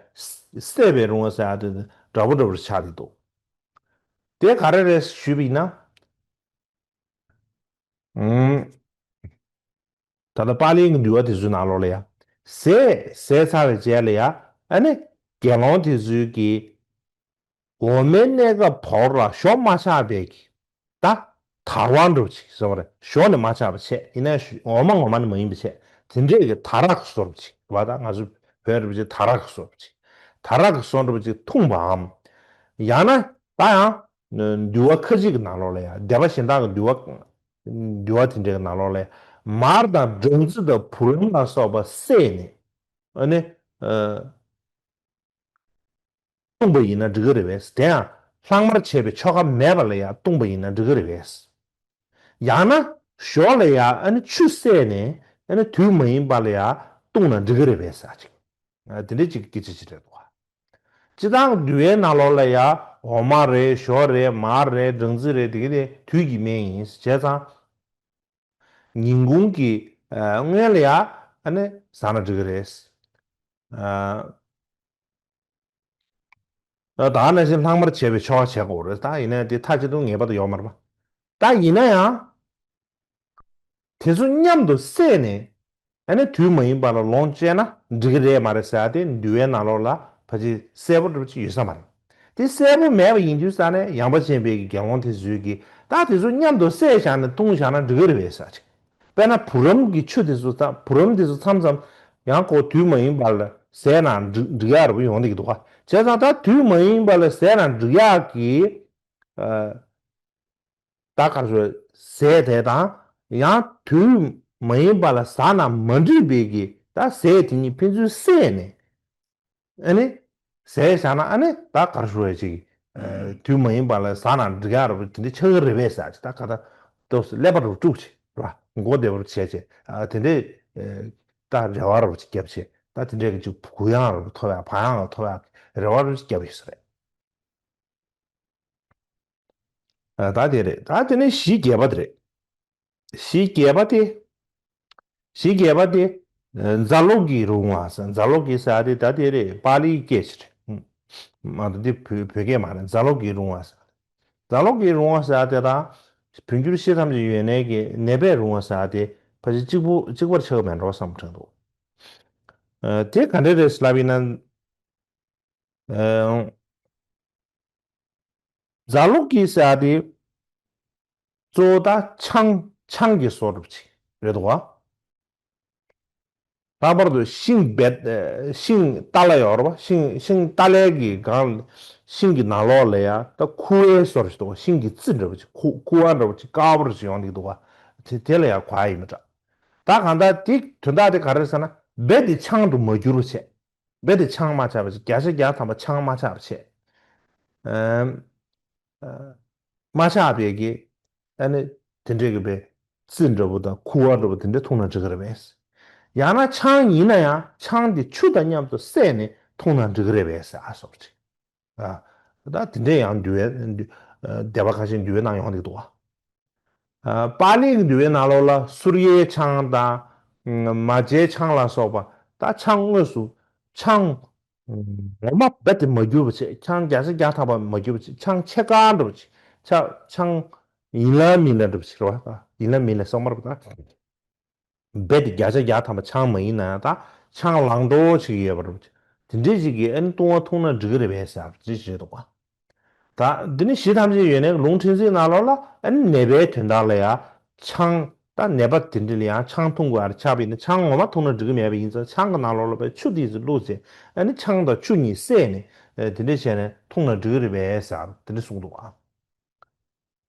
སྲས་པས་རུང་བ་ཟེར་དེ་འདྲ་པོ་འདྲ་པོ་ཆགས་ཀྱི་འདུག་དེ་ག་རེ་རེད་ཞུས་པ་ཡིན་ན། ཨུམ། ད་ལྟ་པཱ་ལིའི་འདུལ་བ་དེ་ཚོའི་ནང་ལོགས་ལ་ཡང་ཟས་ཟས་ཚར་བའི་རྗེས་ལ་ཡང་ཨ་ནི་དགེ་སློང་དེ་ཚོའི་གི་འོ་མའི་གནས་སྐབས་བོར་ལ་ཞོ་མ་ཆགས་པའི་གི་ད་དར་བ་འདྲ་པོ་ཅིག་ཟེར་བ་རེད། ཞོ་ནི་མ་ཆགས་པ་བྱས། ཡིན་ནའི་ཞོ་འོ་མ་ངོ་མ་ནི་མ་ཡིན་པ་བྱས། དེ་འདྲས་ཀྱི་དར་ར་གི་བཟོ་འདྲ་པོ་ཅིག་རེད་བ། ད་ང་ཚོ་བོད་རིན་པོ་ཆེ་དར་ར་གི་བཟོ་འདྲ་པོ་ཅིག་དར་ར་གི་བཟོ་འདྲ་པོ་ཅིག་འཐུངས་པའམ། ཡང་ན་ད་ཡང་འདུལ་བ་ཁ་ཅིག་གི་ནང་ལོགས་ལ་ཡང་སྡེ་པ་གཞན་དག་གི་འདུལ་བ་འདུལ་བ་དེ་འདྲས་ཀྱི་ནང་ལོགས་ལ་ཡང་མར་དང་སྦྲང་རྩི་དང་བུ་རམ་ལ་སོགས་པ་བསྲེས་ནས་ཨ་ནི། བཏུང་བ་ཡིན་ན་འགྲིག་གི་རེད་པས། དེ་ཡང་ལྷག་མར་བྱས་པའི་ཆོ་ག་མེད་པ་ལ་ཡང་བཏུང་བ་ཡིན་ན་འགྲིག་གི་རེད་པས། ཡང་ན་ཞོ་ལ་ཡང་ཨ་ནི་ཆུ་བསྲེས་ནས་ཨ་ནི་དུས་མ་ཡིན་པ་ལ་ཡང་བཏུང་ན་འགྲིག་གི་རེད་པས་ཟེར་ཅིག་ཨ་དེ་འདྲ་ཅིག་སྐད་ཆ་ཅིག་རེད་འདུག་ག་སྤྱིར་བཏང་འདུལ་བའི་ནང་ལོགས་ལ་ཡང་འོ་མ་རེད། ཞོ་རེད། མར་རེད། སྦྲང་རྩི་རེད། དེ་ག་དེ་དུས་ཀྱི་སྨན་ཡིན། བྱས་ཙང་ཉིན་གུང་གི་ཨ་སྔོན་ལ་ཡང་ཨ་ནི་ཟ་ན་འགྲིག་གི་རེད། ཨ། ད་ག་ནང་བཞིན་ལྷག་མར་བྱས་པའི་ཆོ་ག་བྱེད་དགོས་རེད། ད་ཡིན་ན་དེ་མཐའ་གཅིག་ཏུ་ངེས་པར་དུ་ཡོད་མ་རེད་པ། ད་ཡིན་ན་ཡང་དེ་ཚོ་མཉམ་དུ་བསྲེས་ནས་ཨ་ནི་དུས་མ་ཡིན་པ་ལ་ལོངས་སྤྱད་ན་འགྲིག་གི་རེད་མ་རེད་ཟེར་ཡ་དེ་འདུལ་བའི་ནང་ལོགས་ལ་ཕལ་ཆེར་གསལ་པོ་འདྲ་པོ་ཅིག་ཡོད་ས་མ་རེད། དེ་གསལ་པོ་མེད་པ་ཡིན་དུས་ཙང་ནས་ཡངས་པ་ཅན་པའི་གི་དགེ་སློང་དེ་ཚོས་ཀྱིས་ད་དེ་ཚོ་མཉམ་དུ་བསྲེས་བཞག་ནས་བཏུང་བཞག་ན་འགྲིག་གི་རེད་པས་ཟེར་ཅིག་དཔེར་ན་བུ་རམ་གྱི་ཆུ་དེ་ཚོ་ད་བུ་རམ་དེ་ཚོ་མཚམས་མཚམས་ཡང་ཁོ་དུས་མ་ཡིན་པ་ལ་ཟས་ན་འགྲིག་འགྲིག་ཡག་ར་བ་ཡོང་བསྡད་ཀྱི་འདུག་ག་བྱས་ཙང་ད་དུས་མ་ཡིན་པ་ལ་ཟས་ན་འགྲིག་ཡག་གི་ཨ་ད་ག་རེ་ཟས་དེ་དང་ཡང་དུས་མ་ཡིན་པ་ལ་ཟ་ན་མ་འགྲིག་པའི་གི་ད་ཟས་དེ་གཉིས་ཕན་ཚུན་བསྲེས་ནས། ཨ་ནི། ཟས་བཞག་ན་ཨ་ནི་ད་ག་རེ་ཞུ་བ་ཅིག་ཨ་དུས་མ་ཡིན་པ་ལ་ཟ་ན་འགྲིག་ཡག་རེད་པ། དེ་འདྲ་ཆགས་ཀྱི་རེད་པས་ཟེར་ཅིག་ད་ག་ད་ཏོག་ཙམ་ཀླད་པ་རུ་དཀྲུགས་ཅིག་རེད་པ། མགོ་བདེ་བོར་བྱས་བྱས་ཨ་དེ་འདྲས་ཨ་ད་རེ་བ་རུ་ཅིག་བརྒྱབ་བྱས་ད་དེ་འདྲས་ཀྱི་ཅིག་གུ་ཡངས་རུ་ཐོབ་ཡག་བག་ཡངས་རུ་ཐོབ་ཡག་རེ་བ་རུ་ཅིག་བརྒྱབ་ཡོད་ས་རེད། ཨ་ད་དེ་རེད། ད་དེ་ནས་གཞི་བརྒྱད་པ་དེ་རེད། གཞི་བརྒྱད་པ་དེ། གཞི་བརྒྱད་པ་དེ། ཨ་ཛ་ལོ་ཀི་རུང་བ་ཟེར། ཛ་ལོ་ཀི་ཟེར་དེ་ད་དེ་རེད། པཱ་ལིའི་སྐད་ཅིག་རེད། ཨུམ། མ་གཏོགས་འདི་བོད་བོད་སྐད་མ་རེད། ཛ་ལོ་ཀི་རུང་བ་ཟེར། ཛ་ལོ་ཀི་རུང་བ་ཟེར་དེ་དང་། བོད་འགྱུར་གཞི་ཐམས་ཅད་ཡོན་ཏན་གྱི་ནད་པས་རུང་བ་ཟེར་དེ་ཕལ་ཆེར་གཅིག་པུ་གཅིག་པར་ཆགས་མེད་འགྲོ་བསམ་དྲན་འདུག་ཨ་དེ་ག་འདྲ་རེད་ལབ་ཡིན་ན། ཨ། ཛ་ལོག་གི་ཟེར་ཡ་དེ་གཙོ་བོ་ད་ཆང་ཆང་གི་བཟོ་འདྲ་པོ་ཅིག་རེད་འདུག་བ། ལྷག་པར་དུ་ཤིང་སྦལ་ཨ་ཤིང་ཏ་ལ་ཡོད་རེད་བ། ཤིང་ཤིང་ཏ་ལའི་གི་སྒང་ཤིང་གི་ནང་ལོགས་ལ་ཡ་ད་ཁུ་བའི་བཟོ་འདྲ་ཞིག་འདུག་བ། ཤིང་གི་རྩི་འདྲ་པོ་ཅིག་ཁུ་ཁུ་བ་འདྲ་པོ་ཅིག་དཀར་པོ་འདྲ་ཅིག་ཡོང་གི་འདུག་བ། དེ་དེ་ལ་ཡ་གོ་ཡ་ཡིན་པ་འདྲ། ད་གང་ལྟར་དེ་དོན་དག་དེ་ག་རེ་རེད་ཟེར་ན་སྦལ་དེ་ཆང་དུ་མ་གྱུར་པ་བྱས། སྦལ་དེ་ཆང་མ་ཆགས་པ་བྱས། བརྒྱ་ཆ་བརྒྱ་ཐམ་པ་ཆང་མ་ཆགས་པ་བྱས། ཨམ། ཨ། མ་ཆགས་པའི་གི་ཨ་ནི་དེ་འདྲའི་གི་པའི་རྩི་འདྲ་པོ་དང་ཁུ་བ་འདྲ་པོ་དེ་འདྲ་འཐུང་ན་འགྲིག་གི་རེད་པས། ཡང་ན་ཆང་ཡིན་ན་ཡང་ཆང་དེ་ཆུ་དང་མཉམ་དུ་བསྲེས་ནས་འཐུང་ན་འགྲིག་གི་རེད་པས་ཟེར་ཨ་སོགས་ཅིག་ཨ། ད་དེ་འདྲའི་ཡང་འདུལ་བའི་འདུལ་ཨ་སྡེ་པ་ཁ་ཤས་འདུལ་བའི་ནང་ཡོང་གི་འདུག་བ། ཨ། པཱ་ལི་གི་འདུལ་བའི་ནང་ལོགས་ལ་སུར་ཡའི་ཆང་དང་། མ་བྱའི་ཆང་ལ་སོགས་པ། ད་ཆང་དངོས་སུ་ཆང་ངོ་མ་རྦད་དེ་མ་གྱུར་པ་བྱས། ཆང་བརྒྱ་ཆ་བརྒྱ་ཐམ་པ་མ་གྱུར་པ་བྱས། ཆང་ཕྱེད་ཀ་འདྲ་པོ་ཅིག་ཆ་ཆང་ཡིན་ལ་མིན་ལ་འདྲ་པོ་ཅིག་རེད་བ། ཡིན་ལ་མིན་ལ་སོགས་མ་རེད་པ། ད་རྦད་དེ་བརྒྱ་ཆ་བརྒྱ་ཐམ་པ་ཆང་མ་ཡིན་ན་ཡང་ད་ཆང་ལང་འགྲོ་ཅིག་ཡོད་པ་རེད་པ། དེ་འདྲས་ཅིག་གིས་ཨ་ནི་བཏུང་བ་འཐུང་ན་འགྲིག་གི་རེད་པས་ཟེར་བ་ཅིག་བྱས་འདུག་བ། ད་འདི་ནི་གཞི་ཐམས་ཅད་ཡོད་ནས་ལུང་ཕྲན་ཚེགས་ནང་ལོགས་ལ་ཨ་ནི་ནད་པའི་དོན་དག་ལ་ཡང་ཆང་ད་ནད་པ་དེ་འདྲ་ལ་ཡང་ཆང་འཐུང་དགོས་ཨ་རེ་ཆགས་པ་ཡིན་ན་ཆང་ངོ་མ་འཐུང་ན་འགྲིག་གི་མེད་པ་ཡིན་ཙང་ཆང་གི་ནང་ལོགས་ལ་པའི་ཆུ་ཏིས་བླུགས་བྱས་ཨ་ནི་ཆང་དང་ཆུ་གཉིས་བསྲེས་ནས་དེ་འདྲ་བྱས་ནས་འཐུང་ན་འགྲིག་གི་རེད་པས་ཟེར་དེ་འདྲ་གསུངས་འདུག་ཨ།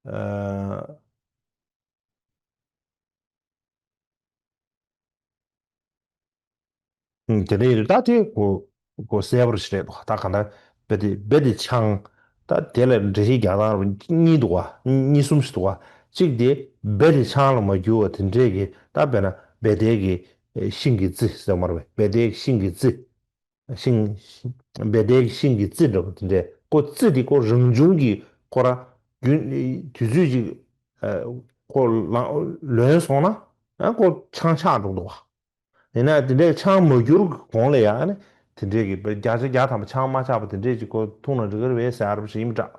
ཨ། ཨང་། དེ་འདྲ་ཡིན་དུས་ད་དེ་གོ་གོ་གསལ་པོ་ཞིག་རེད་འདུག་ད་གང་ལྟར་སྦལ་དེ་སྦལ་དེ་ཆང་ད་དེ་ལ་འགྲེལ་བཤད་རྒྱག་སྟངས་རུ་གཉིས་འདུག་བ། གཉིས་གསུམ་ཞིག་འདུག་བ། གཅིག་དེ་སྦལ་དེ་ཆང་ལ་མ་གྱུར་བ་དེ་འདྲས་ཀྱི་ད་དཔེར་ན་སྦལ་དེ་གི་ཤིང་གི་རྩི་ཟེར་མ་རེད་པས། སྦལ་དེ་གི་ཤིང་གི་རྩི། ཤིང་། སྦལ་དེ་གི་ཤིང་གི་རྩི་འདྲ་པོ་དེ་འདྲས་ཁོ་རྩི་དེ་ཁོ་རང་བྱུང་གི་ཁོ་ར་རྒྱུན་དུས་ཚོད་ཅིག་ཨ་ཁོ་ལང་ལོན་སོང་ན་ཨ་ཁོ་ཆང་ཆགས་འགྲོ་འདུག་བ། ཡིན་ན་དེ་འདྲའི་ཆང་མ་གྱུར་གོང་ལ་ཡང་ནི་དེ་འདྲའི་གི་བརྒྱ་ཆ་བརྒྱ་ཐམ་པ་ཆང་མ་ཆགས་པ་དེ་འདྲའི་ཅིག་ཁོ་འཐུང་ན་འགྲིག་གི་རེད་པས་ཟེར་བ་ཞིག་ཡིན་པ་འདྲ།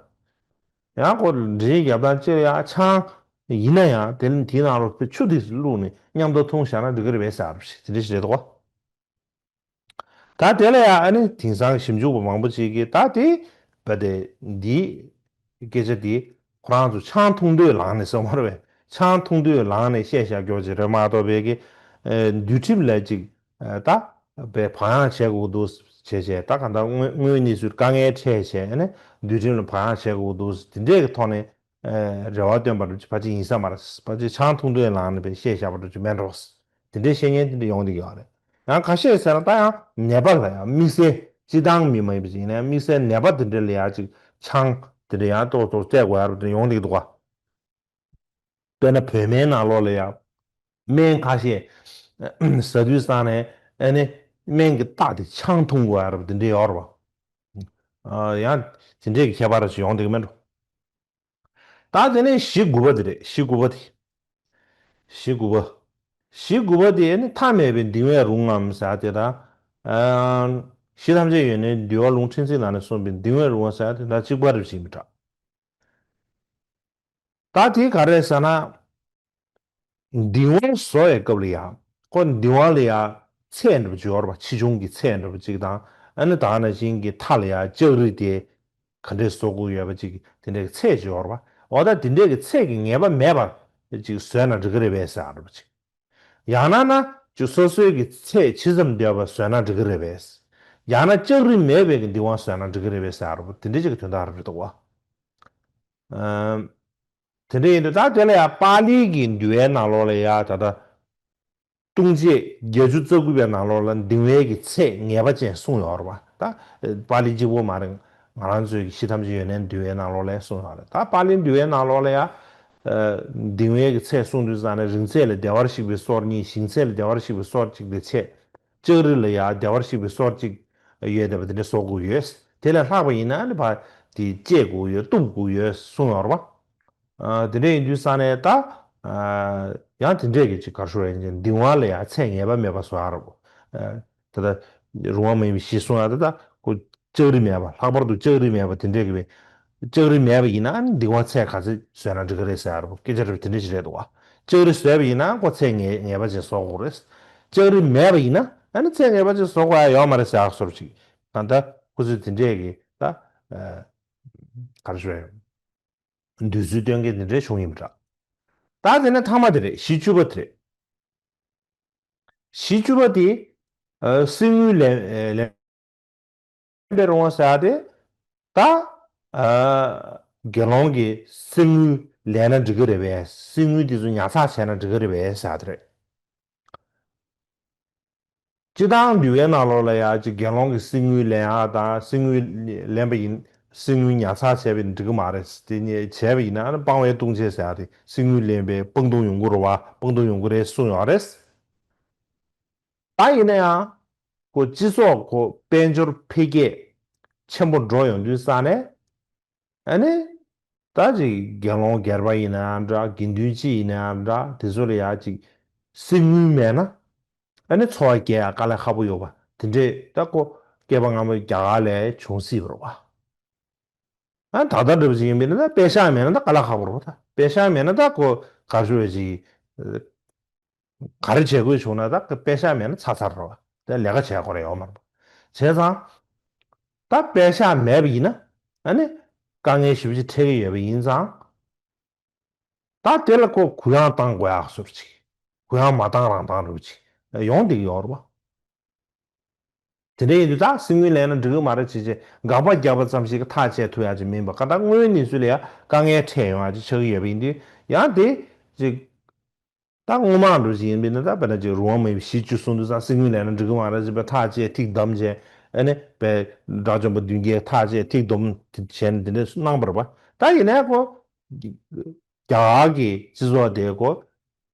ཡང་ཁོ་འདྲེན་རྒྱབ་སྟངས་གཅིག་ལ་ཡང་ཆང་ཡིན་ན་ཡང་དེ་ནི་དེའི་ནང་ལོགས་ཆུ་དེ་བླུགས་ནས་མཉམ་དུ་འཐུང་བཞག་ན་འགྲིག་གི་རེད་པས་ཟེར་བ་ཞིག་དེ་འདྲ་ཞིག་རེད་དོ། ད་དེ་ལ་ཡང་ཨ་ནི་དེང་སང་ཞིབ་འཇུག་པ་མང་པོ་ཅིག་གིས་ད་དེ་བ་དེ་འདི་སྐད་ཆ་དེ་ཁོ་རང་ཚོ་ཆང་འཐུང་དུས་ལངས་ནས་སོང་མ་རེད་པས། ཆང་འཐུང་དུས་ལངས་ནས་བཤད་བཞག་རྒྱུ་ཅིག་རེད་མ་གཏོགས་པའི་གི་འདུལ་ཁྲིམས་ལ་ཅིག་ད་བའི་བག་ཡངས་བྱེད་དགོས་འདུག་བྱས་བྱས་ད་ག་ད་དངོས་དངོས་གནས་ཚུལ་དཀའ་ངལ་འཕྲད་བྱས་ཨ་ནི་འདུལ་ཁྲིམས་ལ་བག་ཡངས་བྱེད་དགོས་འདུག་དེ་འདྲས་ཀྱི་ཐོག་ནས་རེ་བ་བཏོན་པ་རེད། ཕལ་ཆེར་ཡིན་ས་མ་རེད། ཕལ་ཆེར་ཆང་འཐུང་དུས་ལངས་ནས་པའི་བཤད་བཞག་པ་འདྲ་ཅིག་མེད་འགྲོ། དེ་འདྲའི་བཤད་ཉན་དེ་འདྲ་ཡོང་བསྡད་ཀྱི་ཡོད་རེད། ཡང་ཁ་ཤས་ཟེར་ན་ད་ཡང་ནད་པ་ལ་ཡང་དམིགས་བསལ་སྤྱི་བཏང་མི་མ་ཡིན་པ་ཅིག་ཡིན་ན་ཡང་དམིགས་བསལ་ནད་པ་དེ་འདྲ་ལ་ཡང་ཅིག་ཆང་དེ་འདྲ་ཡང་ཏོག་ཏོག་སྤྲད་དགོས་ཡ་རུ་དེ་ཡོང་བསྡད་ཀྱི་འདུག་ག་དཔེར་ན་བོད་སྨན་ནང་ལོགས་ལ་ཡང་སྨན་ཁ་ཤས་ཟ་དུས་ཙང་ནས་ཨ་ནི་སྨན་གྱི་རྟགས་དེ་ཆང་འཐུང་དགོས་ཡ་རུ་དེ་འདྲ་ཡོད་རེད་པ། ཡང་དེ་འདྲའི་གི་ཁྱད་པར་ཞིག་ཡོང་བསྡད་ཀྱི་མེད་འགྲོ། ད་དེ་ནས་བཞི་དགུ་པ་དེ་རེད། བཞི་དགུ་པ་དེ། བཞི་དགུ་པ། བཞི་དགུ་པ་དེ་ནི་མཐའ་མེད་པའི་གདིང་བས་རུང་ངམ་ཟེར་དེ་དང་། ཨ། གཞི་ཐམས་ཅད་ཡོད་ནས་འདུལ་བ་ལུང་ཕྲན་ཚེགས་ནང་ནས་གསུངས་པའི་གདིང་བས་རུང་བ་ཟེར་དེ་དང་གཅིག་པ་རེད་ཞིག་མི་འདྲ། ད་དེ་ག་རེ་ཟེར་ན། གདིང་བ་བཟོ་བའི་སྐབས་ལ་ཡང་ཁོ་གདིང་བ་ལ་ཡང་ཚད་འདྲ་པོ་ཅིག་ཡོད་རེད་པ། ཆེ་ཆུང་གི་ཚད་འདྲ་པོ་ཅིག་དང་ཨ་ནི་ད་ག་ནང་བཞིན་གྱི་མཐའ་ལ་ཡང་ལྕགས་རི་དེ་ག་འདྲས་བཟོ་དགོས་ཡོད་པ་ཅིག་དེ་འདྲའི་ཚད་ཅིག་ཡོད་རེད་པ། འོ་ད་དེ་འདྲའི་གི་ཚད་ཀྱི་ངེས་པ་མེད་པ་ཅིག་བཟོས་ན་འགྲིག་གི་རེད་པས་ཟེར་བ་ཅིག་ཡང་ན་ན་ཅིག་སོ་སོའི་གི་ཚད་ཇི་ཙམ་ལྡན་པ་བཟོས་ན་འགྲིག་གི་རེད་པས། ཡང་ན་ལྕགས་རི་མེད་པའི་གི་གདིང་བ་བཟོས་ན་འགྲིག་གི་རེད་པས་ཟེར་བ་དེ་འདྲའི་ཅིག་གི་དོན་དག་རེད་འདུག་བ། ཨམ། དེ་འདྲ་ཡིན་དུས་ད་དེ་ལ་ཡང་པཱ་ལིའི་གི་འདུལ་བའི་ནང་ལོགས་ལ་ཡང་ད་ལྟ་ལྟུང་བྱེད་བརྒྱད་ཅུ་རྩ་དགུ་པའི་ནང་ལོགས་ལ་གདིང་བའི་གི་ཚད་ངེས་པ་ཅན་གསུངས་ཡོད་རེད་པ། ད་པཱ་ལི་གཅིག་པོ་མ་རེད། ང་རང་ཚོའི་གི་གཞི་ཐམས་ཅད་ཡོན་ཏན་འདུལ་བའི་ནང་ལོགས་ལ་གསུངས་ཡོད་རེད། ད་པཱ་ལིའི་འདུལ་བའི་ནང་ལོགས་ལ་ཡང་གདིང་བའི་གི་ཚད་གསུངས་དུས་ཙང་ནས་རིང་ཚད་ལ་བདེ་བར་གཤེགས་པའི་སོར་གཉིས། ཞིང་ཚད་ལ་བདེ་བར་གཤེགས་པའི་སོར་གཅིག་ལ་ཕྱེ། ལྕགས་རི་ལ་ཡང་བདེ་བར་གཤེགས་པའི་སོར་གཅིག་ཡོད་བསྡད་པ་དེ་འདྲ་བཟོ་དགོས་ཡོད། དེ་ལས་ལྷག་པ་ཡིན་ན་ནི་ཕར་དེ་བཅད་དགོས་ཡོད། གཏུབ་དགོས་ཡོད་གསུངས་ཡོད་རེད་པ། ཨ། དེ་འདྲ་ཡིན་དུས་ཙང་ནས་ད། ཨ། ཡང་དེ་འདྲས་ཀྱི་ཅིག་ག་རེ་ཞུ་དགོས་རེད། གདིང་བ་ལ་ཡང་ཚད་ངེས་པ་མེད་པ་བཟོ་ཡ་རེད་པ། ཨ། ད་ལྟ་རུང་བ་མ་ཡིན་པའི་གཞི་གསུང་ཡ་ད་ལྟ་ཁོ་ལྕགས་རི་མེད་པ། ལྷག་པར་དུ་ལྕགས་རི་མེད་པ་དེ་འདྲས་ཀྱི་བས། ལྕགས་རི་མེད་པ་ཡིན་ན་གདིང་བ་ཚད་ག་ཚོད་བཟོས་ན་འགྲིག་གི་རེད་ཟེར་ཡ་རེད་པ། སྐད་ཆ་རེད་པ། དེ་འདྲས་ཞིག་རེད་འདུག་བ། ལྕགས་རི་བཟོས་པ་ཡིན་ན་ཁོ་ཚད་ངེས་ངེས་པ་ཅིག་བཟོ་དགོས་རེད། ལྕགས་རི་མེད་པ་ཡིན་ན་ཨ་ནི་ཚད་ངེས་པ་ཅིག་བཟོ་དགོས་ཡ་ཡོད་མ་རེད་ཟེར་ཡ་བཟོ་འདྲ་ཅིག་ད་ལྟ་ཁོ་ཚོས་དེ་འདྲས་ཀྱི་ད། ཨ། ག་རེ་ཞུ་དགོས་རེད། འདོད་ཚུལ་སྟོན་མཁན་དེ་འདྲའི་བྱུང་ཡིན་པ་འདྲ། ད་དེ་ནས་མཐའ་མ་དེ་རེད། བཞི་བཅུ་པ་དེ་རེད། བཞི་བཅུ་པ་དེ་ཨ་གསེར་དངུལ་ལེན་ཨ་ལེན་པའི་རུང་བ་ཟེར་ཡ་དེ་ད་ཨ་དགེ་སློང་གིས་གསེར་དངུལ་ལེན་ན་འགྲིག་གི་རེད་པས། གསེར་དངུལ་དེ་ཚོ་ཉར་ཚགས་བྱས་ན་འགྲིག་གི་རེད་པས་ཟེར་ཡ་དེ་རེད། སྤྱིར་བཏང་འདུལ་བའི་ནང་ལོགས་ལ་ཡ་ཅིག་དགེ་སློང་གིས་གསེར་དངུལ་ལེན་ཡ་དང་གསེར་དངུལ་ལེན་པ་ཡིན། གསེར་དངུལ་ཉར་ཚགས་བྱས་པ་ཡིན་འགྲིག་གི་མ་རེད། དེ་ནས་བྱས་པ་ཡིན་ན་ཨ་ནི་སྤང་བའི་ལྟུང་བྱེད་ཟེར་ཡ་དེ་གསེར་དངུལ་ལེན་པའི་སྤང་ལྟུང་ཡོང་གི་རེད་བ། སྤང་ལྟུང་ཡོང་གི་རེད་གསུངས་ཡོད་རེད། ད་ཡིན་ན་ཡང་ཁོ་སྤྱི་ཚོགས་ཁོ་དཔལ་འབྱོར་འཕེལ་རྒྱས་ཆེན་པོ་འགྲོ་ཡོང་དུས་ས་ནས། ཨ་ནི། ད་ཅིག་དགེ་སློང་སྒེར་པ་ཡིན་ནའང་འདྲ། དགེ་འདུན་སྤྱི་ཡིན་ནའང་འདྲ། དེ་ཚོ་ལ་ཡ་ཅིག་གསེར་དངུལ་མེད་ན། ཨ་ནི་འཚོ་བ་སྐྱེལ་ཡ་དཀའ་ལས་ཁག་པོ་ཡོད་པ་དེ་འདྲས་ད་ཁོ་བསྐལ་པ་སྔ་མོའི་རྒྱ་གར་ལ་བྱུང་སྲིད་པ་རེད་བ། ཨ་ད་ལྟ་འདྲ་པོ་ཅིག་ཡིན་པས་ན་ད་པད་ཤག་མེད་ན་ད་དཀའ་ལས་ཁག་པོ་རེད་བ། ད་པད་ཤག་མེད་ན་ད་ཁོ་ག་རེ་ཞུ་བ་ཅིག་ག་རེ་བྱེད་དགོས་བྱུང་ན་ད་དཔེ་ཤག་མེད་ན་ཚར་ཚར་རོ། དེ་ལས་ཀ་བྱེད་དགོས་རེ་ཡོད་མ་རེད། བྱས་ཙང་། ད་དཔེ་ཤག་མེད་པ་ཡིན་ན། ཨ་ནི། དཀའ་ངལ་ཞེ་པོ་ཅིག་འཕྲད་ཀྱི་ཡོད་པ་ཡིན་ཙང་། ད་དེ་ལ་ཁོ་གུ་ཡངས་བཏང་དགོས་ཡག་ཟུར་ཅིག་གུ་ཡངས་མ་བཏང་རང་བཏང་རུ་ཅིག་ཡོང་བསྡད་ཀྱི་ཡོད་རེད་བ། དེ་འདྲ་ཡིན་དུས་ད་གསེར་དངུལ་ལེན་ན་འགྲིག་གི་མ་རེད་བྱས་བྱས་དགག་པ་རྒྱག་པ་ཙམ་ཞིག་གིས་ཐག་བཅད་ཐུབ་ཡག་ཅིག་མིན་པ། ག་ད་དངོས་ཡོད་གནས་ཚུལ་ལ་ཡ་དཀའ་ངལ་འཕྲད་ཡོང་ཡག་ཅིག་ཆགས་ཀྱི་ཡོད་པ་ཡིན་དུས་ཡང་དེ་ཅིག་ད་སྔོན་མ་འགྲོ་བཞིན་ཡིན་པས་ན་ད་དཔེར་ན་ཅིག་རུང་བ་མ་ཡིན་པའི་བཞི་བཅུ་གསུངས་དུས་ཙང་གསེར་དངུལ་ལེན་ན་འགྲིག་གི་མ་རེད་ཅེས་པའི་ཐག་བཅད་ཐིག་བསྡམས་བྱས། ཨ་ནི་པའི་དགྲ་བཅོམ་པ་མདུན་བསྐྱེད་ཐག་བཅད་ཐིག་བསྡོམས་བྱས་ནས་འདི་འདྲ་གནང་བ་རེད་པ། ད་ཡིན་ནའི་ཁོ་རྒྱ་གར་གྱི་སྤྱི་ཚོགས་དེ་ཁོ་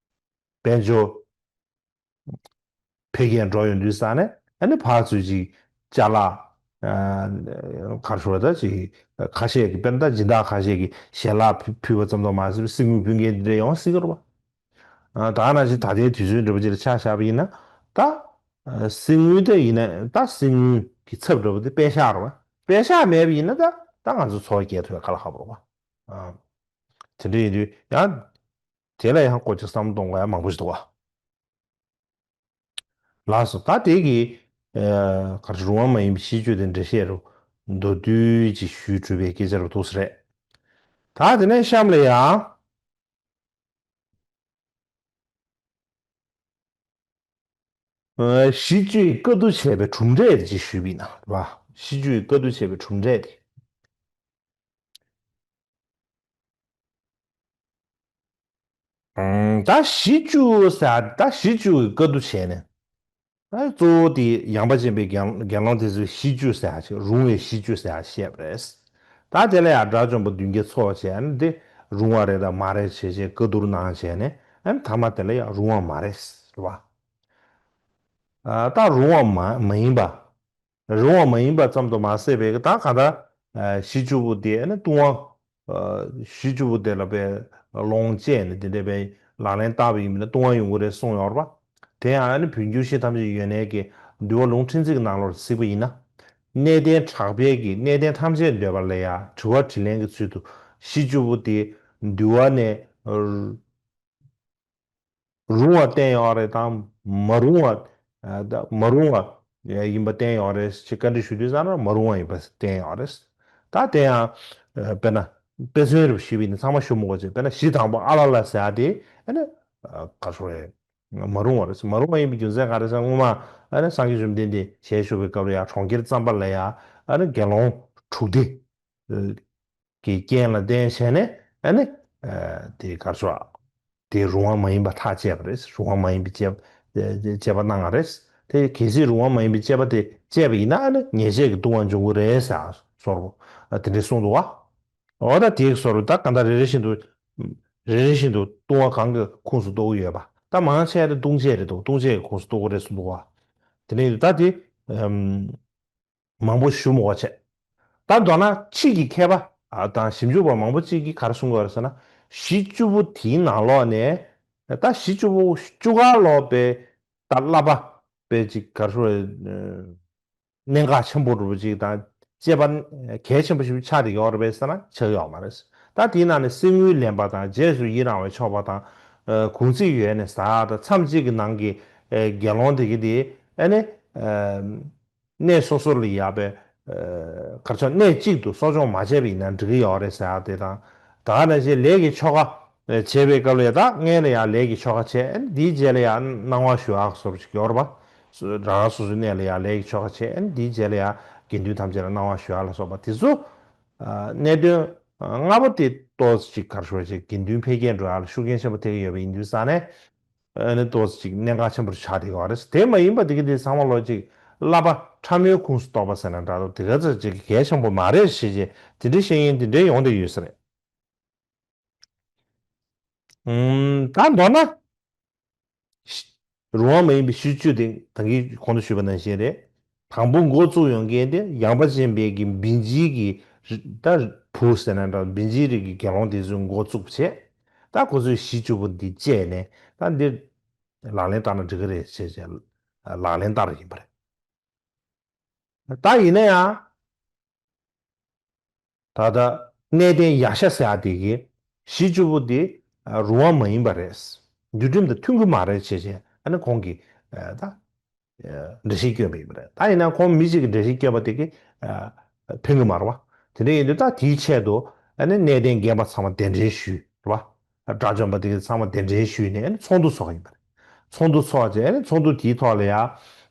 དཔལ་འབྱོར་འཕེལ་རྒྱས་འགྲོ་ཡོང་དུས་ཙང་ནས་ཨ་ནི་ཕར་ཚུར་ཅིག་ཅ་ལག་ཨ་ག་རེ་ཞུ་བ་ད་ཅིག་ཁ་ཤས་ཀྱི་དཔེར་ན་ད་སྦྱིན་བདག་ཁ་ཤས་ཀྱིས་ཞལ་ལག་ཕུལ་བ་ཙམ་དུ་མ་ཟད་པའི་གསེར་དངུལ་ཕུལ་མཁན་དེ་འདྲ་ཡོང་སྲིད་ཀྱི་རེད་པ། ཨ་ད་ག་ནང་བཞིན་ད་ལྟའི་དུས་ཚོད་འདྲ་པོ་ཅིག་ལ་ཆ་བཞག་པ་ཡིན་ན་ད་ཨ་གསེར་དངུལ་དེ་ཡིན་ན་ད་གསེར་དངུལ་གྱི་ཚབ་འདྲ་པོ་དེ་པད་ཤག་རེད་པ། པད་ཤག་མེད་པ་ཡིན་ན་ད་ད་ང་ཚོ་འཚོ་བ་སྐྱེལ་ཐུབ་ཡ་དཀའ་ལས་ཁག་པོ་རེད་པ། ཨ་དེ་འདྲ་ཡིན་དུས་ཡང་དེ་ལ་ཡང་ཀོ་ཅིག་བསམ་བློ་གཏོང་དགོས་ཡ་མང་པོ་ཞིག་འདུག་པ། ལགས་སོ། ད་དེ་གི་ཨ་ག་རེ་རུང་བ་མ་ཡིན་པའི་ཤིས་བརྗོད་དེ་འགྲེལ་བཤད་རུ་མདོར་བསྡུས་ཅིག་ཞུས་གྲུབ་པའི་སྐད་ཆ་རུ་འདུག་ས་རེད། ད་དེ་ནས་གཤམ་ལ་ཡང་ཨ་ཤིས་བརྗོད་བཀའ་བསྡུ་བྱས་པའི་གྲུབ་འབྲས་དེ་ཅིག་ཞུས་པ་ཡིན་ན་རེད་པ། ཤིས་བརྗོད་བཀའ་བསྡུ་བྱས་པའི་གྲུབ་འབྲས་དེ། ཨང་། ད་ཤིས་བརྗོད་ཟེར་ད་ཤིས་བརྗོད་ཀྱི་བཀའ་བསྡུ་བྱས་ནས། ད་གཙོ་བོ་དེ་ཡངས་པ་ཅན་པའི་དགེ་དགེ་སློང་དེ་ཚོས་ཤིས་བརྗོད་ཟེར་ཡག་ཅིག་རུང་བའི་ཤིས་བརྗོད་ཟེར་ཡག་བཤད་པ་རེད། ད་དེ་ལ་ཡང་དགྲ་བཅོམ་པ་མདུན་བསྐྱེད་ཚོགས་བྱས་ནས་འདི་རུང་བ་རེད་དང་མ་རེད་བྱས་བྱས་བཀའ་བསྡུར་གནང་བྱས་ནས་ཨ་ནི་མཐའ་མ་དེ་ལ་ཡང་རུང་བ་མ་རེད་ཟེར་བ། ཨ་ད་རུང་བ་མ་མ་ཡིན་པ། རུང་བ་མ་ཡིན་པ་ཙམ་དུ་མ་ཟད་པའི་ད་གང་ལྟར་ཨ་ཤིས་བརྗོད་པོ་དེ་ནི་ལྟུང་བ། ཨ་ཤིས་བརྗོད་པོ་དེ་ལ་པའི་ལོངས་སྤྱད་ནས་དེ་འདྲ་པའི་ལག་ལེན་བསྟར་བ་ཡིན་པ་ན་ལྟུང་བ་ཡོང་གི་རེད་གསུངས་ཡོད་རེད་པ། དེ་ཡང་ཨ་ནི་བོད་འགྱུར་གཞི་ཐམས་ཅད་ཡོན་གནས་ཀྱི་འདུལ་བ་ལུང་ཕྲན་ཚེགས་ཀྱི་ནང་ལོགས་གཟིགས་པ་ཡིན་ན། གནས་བརྟན་གྲགས་པའི་གི་གནས་བརྟན་ཐམས་ཅད་འདོད་པ་ལ་ཡང་དྲི་བ་དྲིས་ལན་གྱི་ཚུལ་དུ་ཤིས་བརྗོད་པོ་དེ་འདུལ་བ་ནས། རུང་བ་བསྟན་ཡོད་རེད་དང་མ་རུང་བ། ཨ་ད་མ་རུང་བ་ཡིན་པ་བསྟན་ཡོད་རེད་ཅེས་བཀའ་འདྲི་ཞུ་དུས་ཙམ་ན་མ་རུང་བ་ཡིན་པ་བསྟན་ཡོད་རེད། ད་དེ་ཡང་དཔེར་ན་དཔེ་མཚོན་རེ་ཞུས་པ་ཡིན་ན་ཚང་མ་ཞུ་མི་དགོས་ཅེས། དཔེར་ན་གཞི་དང་པོ་ཨ་ལ་ལ་ཟེར་ཡ་དེ་ཨ་ནི་ག་རེ་ཟེར། མ་རུང་བ་རེད། མ་རུང་བ་ཡིན་པའི་རྒྱུ་མཚན་ག་རེ་ཟེར་ན་སྔོན་མ་ཨ་ནི་སངས་རྒྱས་བཅོམ་ལྡན་འདས་ཞལ་བཞུགས་པའི་སྐབས་ལ་ཡང་གྲོང་ཁྱེར་ཙམ་པ་ལ་ཡང་ཨ་ནི་དགེ་སློང་དྲུག་སྡེ། གི་རྐྱེན་ལ་བརྟེན་བྱས་ནས་ཨ་ནི་དེ་གར་ཤོག་དེ་རུང་བ་མ་ཡིན་པ་ཐག་བཅད་པ་རེད། རུང་བ་མ་ཡིན་པའི་དཔྱད་དཔྱད་པ་གནང་བ་རེད། དེ་གལ་སྲིད་རུང་བ་མ་ཡིན་པའི་དཔྱད་པ་དེ་བཅད་པ་ཡིན་ན་ཨ་ནི་ཉེས་བྱས་ཀྱི་ལྟུང་བ་འབྱུང་གི་རེད་ཟེར་བཟོ་འདྲ་དེ་འདྲ་གསུངས་འདུག་བ། འོ་ད་དེའི་བཟོ་འདྲ་ད་ག་འདྲ་རེ་རེ་བཞིན་དུ་རེ་རེ་བཞིན་དུ་ལྟུང་བ་གང་གི་ཁོངས་སུ་གཏོགས་ཀྱི་ཡོད་པ། ད་མང་ཆེ་དེ་ལྟུང་བྱེད་རེད་འདུག་ལྟུང་བྱེད་ཀྱི་ཁོངས་སུ་གཏོགས་ཀྱི་རེད་གསུངས་འདུག་བ། དེ་འདྲ་ཡིན་དུས་ད་དེ་མང་པོ་ཞུ་མི་དགོས་བྱས། ད་མདོར་ན་ཕྱིས་ཀྱི་མཁས་པ་ཨ་དང་ཞིབ་འཇུག་པ་མང་པོ་གཅིག་གིས་ག་རེ་གསུང་གི་ཡོད་རེད་ཟེར་ན། བཞི་བཅུ་པོ་དེའི་ནང་ལོགས་ནས་ད་བཞི་བཅུ་པོ་བཅུ་ག་ལོག་པའི་ད་བསླབ་པ་པའི་ཅིག་ག་རེ་ཞུ་དགོས་རེད། གནད་འགག་ཆེན་པོ་འདྲ་པོ་ཅིག་དང་དཔྱད་པ་གལ་ཆེན་པོ་ཞིག་ཆགས་བསྡད་ཡོད་རེད་པས་ཟེར་ན་ཆགས་ཡོད་མ་རེད། ད་དེའི་ནང་ནས་གསེར་དངུལ་ལེན་པ་དང་རྗེས་སུ་ཡི་རང་བའི་ཆོག་པ་དང་། གུང་ཚིགས་ཡོལ་ནས་ཟ་ཡག་དང་མཚམས་གཅིག་གི་ནང་གི་དགེ་སློང་དེ་གི་དེ་ཨ་ནི། གནས་སོ་སོ་ལ་ཡག་པའི་གར་ཆོག་གནས་གཅིག་ཏུ་གསོ་སྦྱོང་མ་བྱས་པ་ཡིན་ན་འགྲིག་གི་ཡོད་རེད་ཟེར་ཡག་དེ་དང་ ད་ག་ནང་བཞིན་ལས་ཀྱི་ཆོ་ག་བྱེད་པའི་སྐབས་ལ་ཡང་ད་སྔོན་ལ་ཡང་ལས་ཀྱི་ཆོ་ག་བྱས། ཨ་ནི་དེའི་རྗེས་ལ་ཡང་གནང་བ་ཞུ་ཡག་སོགས་ཅིག་ཡོད་རེད་པ། སོ་རང་རང་སོ་སོའི་གནས་ལ་ཡང་ལས་ཀྱི་ཆོ་ག་བྱས། ཨ་ནི་དེའི་རྗེས་ལ་ཡང་དགེ་འདུན་ཐམས་ཅད་ལ་གནང་བ་ཞུ་ཡག་ལ་སོགས་པ་དེ་ཚོ། ཨ་གནད་དོན་ལྔ་པོ་དེ་ཏོག་ཙམ་ཅིག་ག་རེ་ཞུ་བ་ཅིག་དགེ་འདུན་འཕེལ་རྒྱས་འགྲོ་ཡག་ལ་ཤུགས་རྐྱེན་ཆེན་པོ་ཐེབས་ཀྱི་ཡོད་པ་ཡིན་དུས་ཙང་ནས། ཨ་ནི་ཏོག་ཙམ་ཅིག་གནད་འགག་ཆེན་པོ་ཆགས་བསྡད་ཡོད་རེད། དེ་མ་ཡིན་པ་དེ་གི་དེ་ཚང་མ་ལོ་ཅིག་བསླབ་པ་ཕྲ་མོའི་ཁོངས་སུ་གཏོགས་པ་ཟེར་ན་འདྲ་འདུག་དེ་ག་ཚོད་ཅིག་གལ་ཆེན་པོ་མ་རེད་ཞེས་བྱས་དེ་འདྲའི་བཤད་མཁན་དེ་འདྲའི་ཡོང་བསྡད་ཡོད་ས་རེད། ཨུམ། ད་མདོར་ན། རུང་བ་མ་ཡིན་པའི་གཞི་བཅུ་དེ་ད་གིན་གོང་དུ་ཞུས་པ་ནང་བཞིན་རེད། དང་པོ་འགོ་བཙུགས་ཡོང་མཁན་དེ་ཡངས་པ་ཅན་པའི་གི་བིན་ཇིའི་གི་ད་བུ་ཟེར་ན་འདྲ་བིན་ཇིའི་རིགས་ཀྱི་དགེ་སློང་དེ་ཚོས་འགོ་བཙུགས་བྱས། ད་ཁོ་ཚོས་གཞི་བཅུ་པོ་འདི་བཅད་ནས་ད་འདི་ལག་ལེན་བསྟར་ན་འགྲིག་གི་རེད་ཅེས་བྱས་ལག་ལེན་བསྟར་ཡིན་པ་རེད། ད་ཡིན་ན་ཡང་། ད་ལྟ་གནས་བརྟན་ཡ་ཤ་ཟེར་ཡག་དེ་གི་གཞི་བཅུ་པོ་དེ་རུང་བ་མ་ཡིན་པ་རེད། འདུལ་ཁྲིམས་དང་མཐུན་གྱི་མ་རེད་ཅེས་བྱས་ཨ་ནི་ཁོང་གིས་ད་འགྲེལ་བཤད་བསྐྱོན་པ་ཡིན་པ་རེད། ད་ཡིན་ན་ཁོང་མི་གཅིག་གིས་འགྲེལ་བཤད་བསྐྱོན་པ་དེ་གི་ཕན་གྱི་མ་རེད་བ། དེ་འདྲ་ཡིན་དུས་ད་དེའི་ཆེད་དུ་ཨ་ནི་གནས་བརྟན་རྒན་པ་ཚང་མ་གདན་འདྲེན་ཞུས་རེད་བ། དགྲ་བཅོམ་པ་དེ་གི་ཚང་མ་གདན་འདྲེན་ཞུས་ནས་ཨ་ནི་ཚོགས་འདུ་ཚོགས་ཡིན་པ་རེད། ཚོགས་འདུ་ཚོགས་བྱས་ནས་ཚོགས་འདུ་དེའི་ཐོག་ལ་ཡང་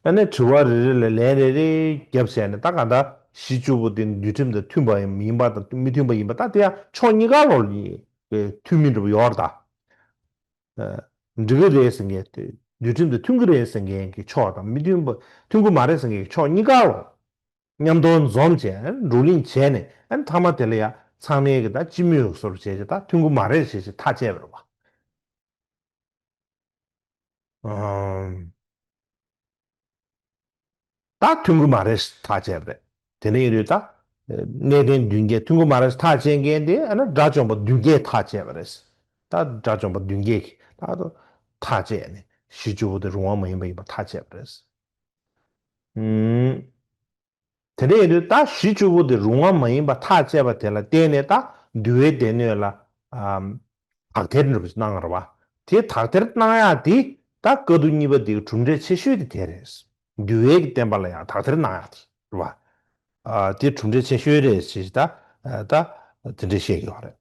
ཨ་ནི་དྲི་བ་རེ་རེ་ལ་ལན་རེ་རེ་བརྒྱབ་བྱས་ནས་ད་ག་ད་གཞི་བཅུ་པོ་དེ་འདུལ་ཁྲིམས་དང་མཐུན་པ་ཡིན་པ་དང་མི་མཐུན་པ་ཡིན་པ་ད་དེ་ཡང་ཕྱོགས་གཉིས་ཀ་ལོག་ལ་མཐུན་མི་འདྲ་པོ་ཡོད་རེད་ད། འགྲིག་གི་རེད་ཟེར་མཁན་དེ་འདུལ་ཁྲིམས་དང་མཐུན་གི་རེད་ཟེར་མཁན་གྱི་ཕྱོགས་དང་མི་མཐུན་པ་མཐུན་གི་མ་རེད་ཟེར་མཁན་གྱི་ཕྱོགས་གཉིས་ཀ་ལོག་མཉམ་དུ་འཛོམས་བྱས་བགྲོ་གླེང་བྱས་ནས་ཨ་ནི་མཐའ་མ་དེ་ལ་ཡང་ཚང་མས་གི་ད་སྤྱི་མོས་སོར་བྱས་བྱས་ད་མཐུན་གི་མ་རེད་ཞེས་བྱས་ཐག་བཅད་པ་རེད་བ། ཨམ། ད་མཐུན་གི་མ་རེད་ཐག་བཅད་པ་རེད། དེ་ནས་ཡིན་དུས་ད་གནས་བརྟན་བདུན་བརྒྱད་མཐུན་གི་མ་རེད་ཐག་བཅད་མཁན་དེ་ཨ་ནི་དགྲ་བཅོམ་པ་བདུན་བརྒྱད་ཐག་བཅད་པ་རེད། ད་དགྲ་བཅོམ་པ་བདུན་བརྒྱད་ཀྱིས་ད་ཐག་བཅད་ནས་གཞི་བཅུ་པོ་དེ་རུང་བ་མ་ཡིན་པ་ཡིན་པ་ཐག་བཅད་པ་རེད། ཨུམ། དེ་འདྲ་ཡིན་དུས་ད་གཞི་བཅུ་པོ་དེ་རུང་བ་མ་ཡིན་པ་ཐག་བཅད་པ་དེ་ལ་བརྟེན་ནས་ད་འདུལ་བའི་སྡེ་སྣོད་ལ་ཨམ། དག་ཐེར་འདྲ་པོ་ཞིག་གནང་བ་རེད་བ། དེ་དག་ཐེར་གནང་ཡག་དེ་ད་བཀའ་བསྡུ་གཉིས་པ་དེ་གི་གྲུབ་འབྲས་ཆེ་ཤོས་དེ་དེ་རེད། འདུལ་བའི་གི་བསྟན་པ་ལ་ཡང་དག་ཐེར་གནང་ཡག་དེ་རེད་བ། ཨ་དེ་གྲུབ་འབྲས་ཆེ་ཤོས་རེད་ཞེས་ད་ད་དེ་འདྲ་བཤད་ཀྱི་ཡོད་རེད།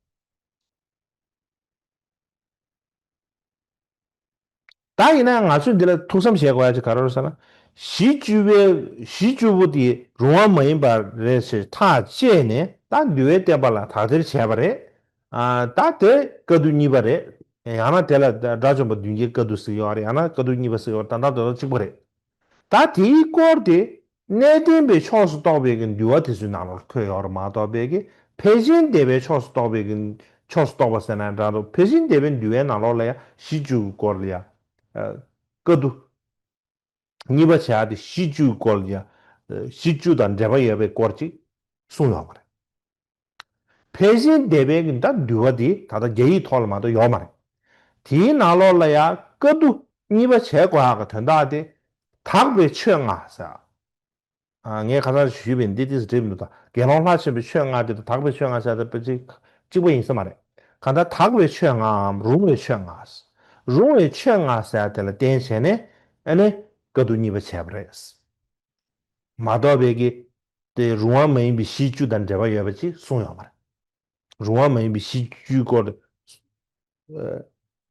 ད་ཡིན་ན་ང་ཚོས་འདི་ལ་ཐུགས་བསམ་བཞེས་དགོས་ཡ་ཅིག་ག་རེ་རེད་ཟེར་ན། གཞི་བཅུ་པའི་གཞི་བཅུ་པོ་དེ་རུང་བ་མ་ཡིན་པ་རེད་ཞེས་ཐག་བཅད་ནས་ད་འདུལ་བའི་བསྟན་པ་ལ་དག་ཐེར་བྱས་པ་རེད། ཨ་ད་དེ་བཀའ་བསྡུ་གཉིས་པ་རེད། ཡང་ན་དེ་ལ་དགྲ་བཅོམ་པ་བདུན་བརྒྱའི་བཀའ་བསྡུ་ཟེར་ཡོད་རེད། ཡང་ན་བཀའ་བསྡུ་གཉིས་པ་ཟེར་ཡོད་རེད། ད་ལྟ་དེ་ལ་གཅིག་པ་རེད། ད་དེའི་སྐོར་དེ་གནས་བརྟན་པའི་ཕྱོགས་སུ་གཏོགས་པའི་གི་འདུལ་བ་དེ་ཚོའི་ནང་ལོགས་འཁོད་ཡོད་རེད་མ་གཏོགས་པའི་གི་ཕལ་ཆེར་འདས་པའི་ཕྱོགས་སུ་གཏོགས་པའི་གི་ཕྱོགས་སུ་གཏོགས་པ་ཟེར་ན་འདྲ་འདུག་ཕལ་ཆེར་འདས་པའི་འདུལ་བའི་ནང་ལོགས་ལ་ཡང་གཞི་བཅུ་གི་སྐོར་ལ་ཡང་བཀའ་བསྡུ་གཉིས་པ་བྱ་དེ་གཞི་བཅུ་གི་སྐོར་ལ་ཡང་གཞི་བཅུ་དང་འབྲེལ་བ་ཡོད་པའི་སྐོར་ཅིག་གསུངས་ཡོད་པ་རེད། ཕལ་ཆེར་འདས་པའི་གི་ད་འདུལ་བ་དེ་ད་ལྟ་རྒྱ་ཡིག་ཐོག་ལ་མ་གཏོགས་ཡོད་མ་རེད། དེའི་ནང་ལོགས་ལ་ཡང་བཀའ་བསྡུ་གཉིས་པ་བྱས་དགོས་ཡག་གི་དོན་དག་དེ་དག་པའི་ཆོས་ལྔ་ཟེར། ཨ་ངས་ཁ་སང་ཞུས་པའི་འདི་ཏིས་འགྲིག་མི་འདུག་ད་དགེ་སློང་ལྷ་ཆེན་པོའི་ཆོས་ལྔ་དེ་དང་དག་པའི་ཆོས་ལྔ་ཟེར་ད་དཔེ་ཅིག་གཅིག་པ་ཡིན་ས་མ་རེད། གང་ལྟར་དག་པའི་ཆོས་ལྔའམ་རུང་བའི་ཆོས་ལྔ། རུང་བའི་ཆོས་ལྔ་ཟེར་དེ་ལ་བརྟེན་བྱས་ནས་ཨ་ནི་བཀའ་བསྡུ་གཉིས་པ་བྱས་པ་རེད། མ་གཏོགས་པའི་གི་དེ་རུང་བ་མ་ཡིན་པའི་གཞི་བཅུ་དང་འབྲེལ་བ་ཡོད་པ་ཅིག་གསུངས་ཡོད་མ་རེད། རུང་བ་མ་ཡིན་པའི་གཞི་བཅུའི་སྐོར་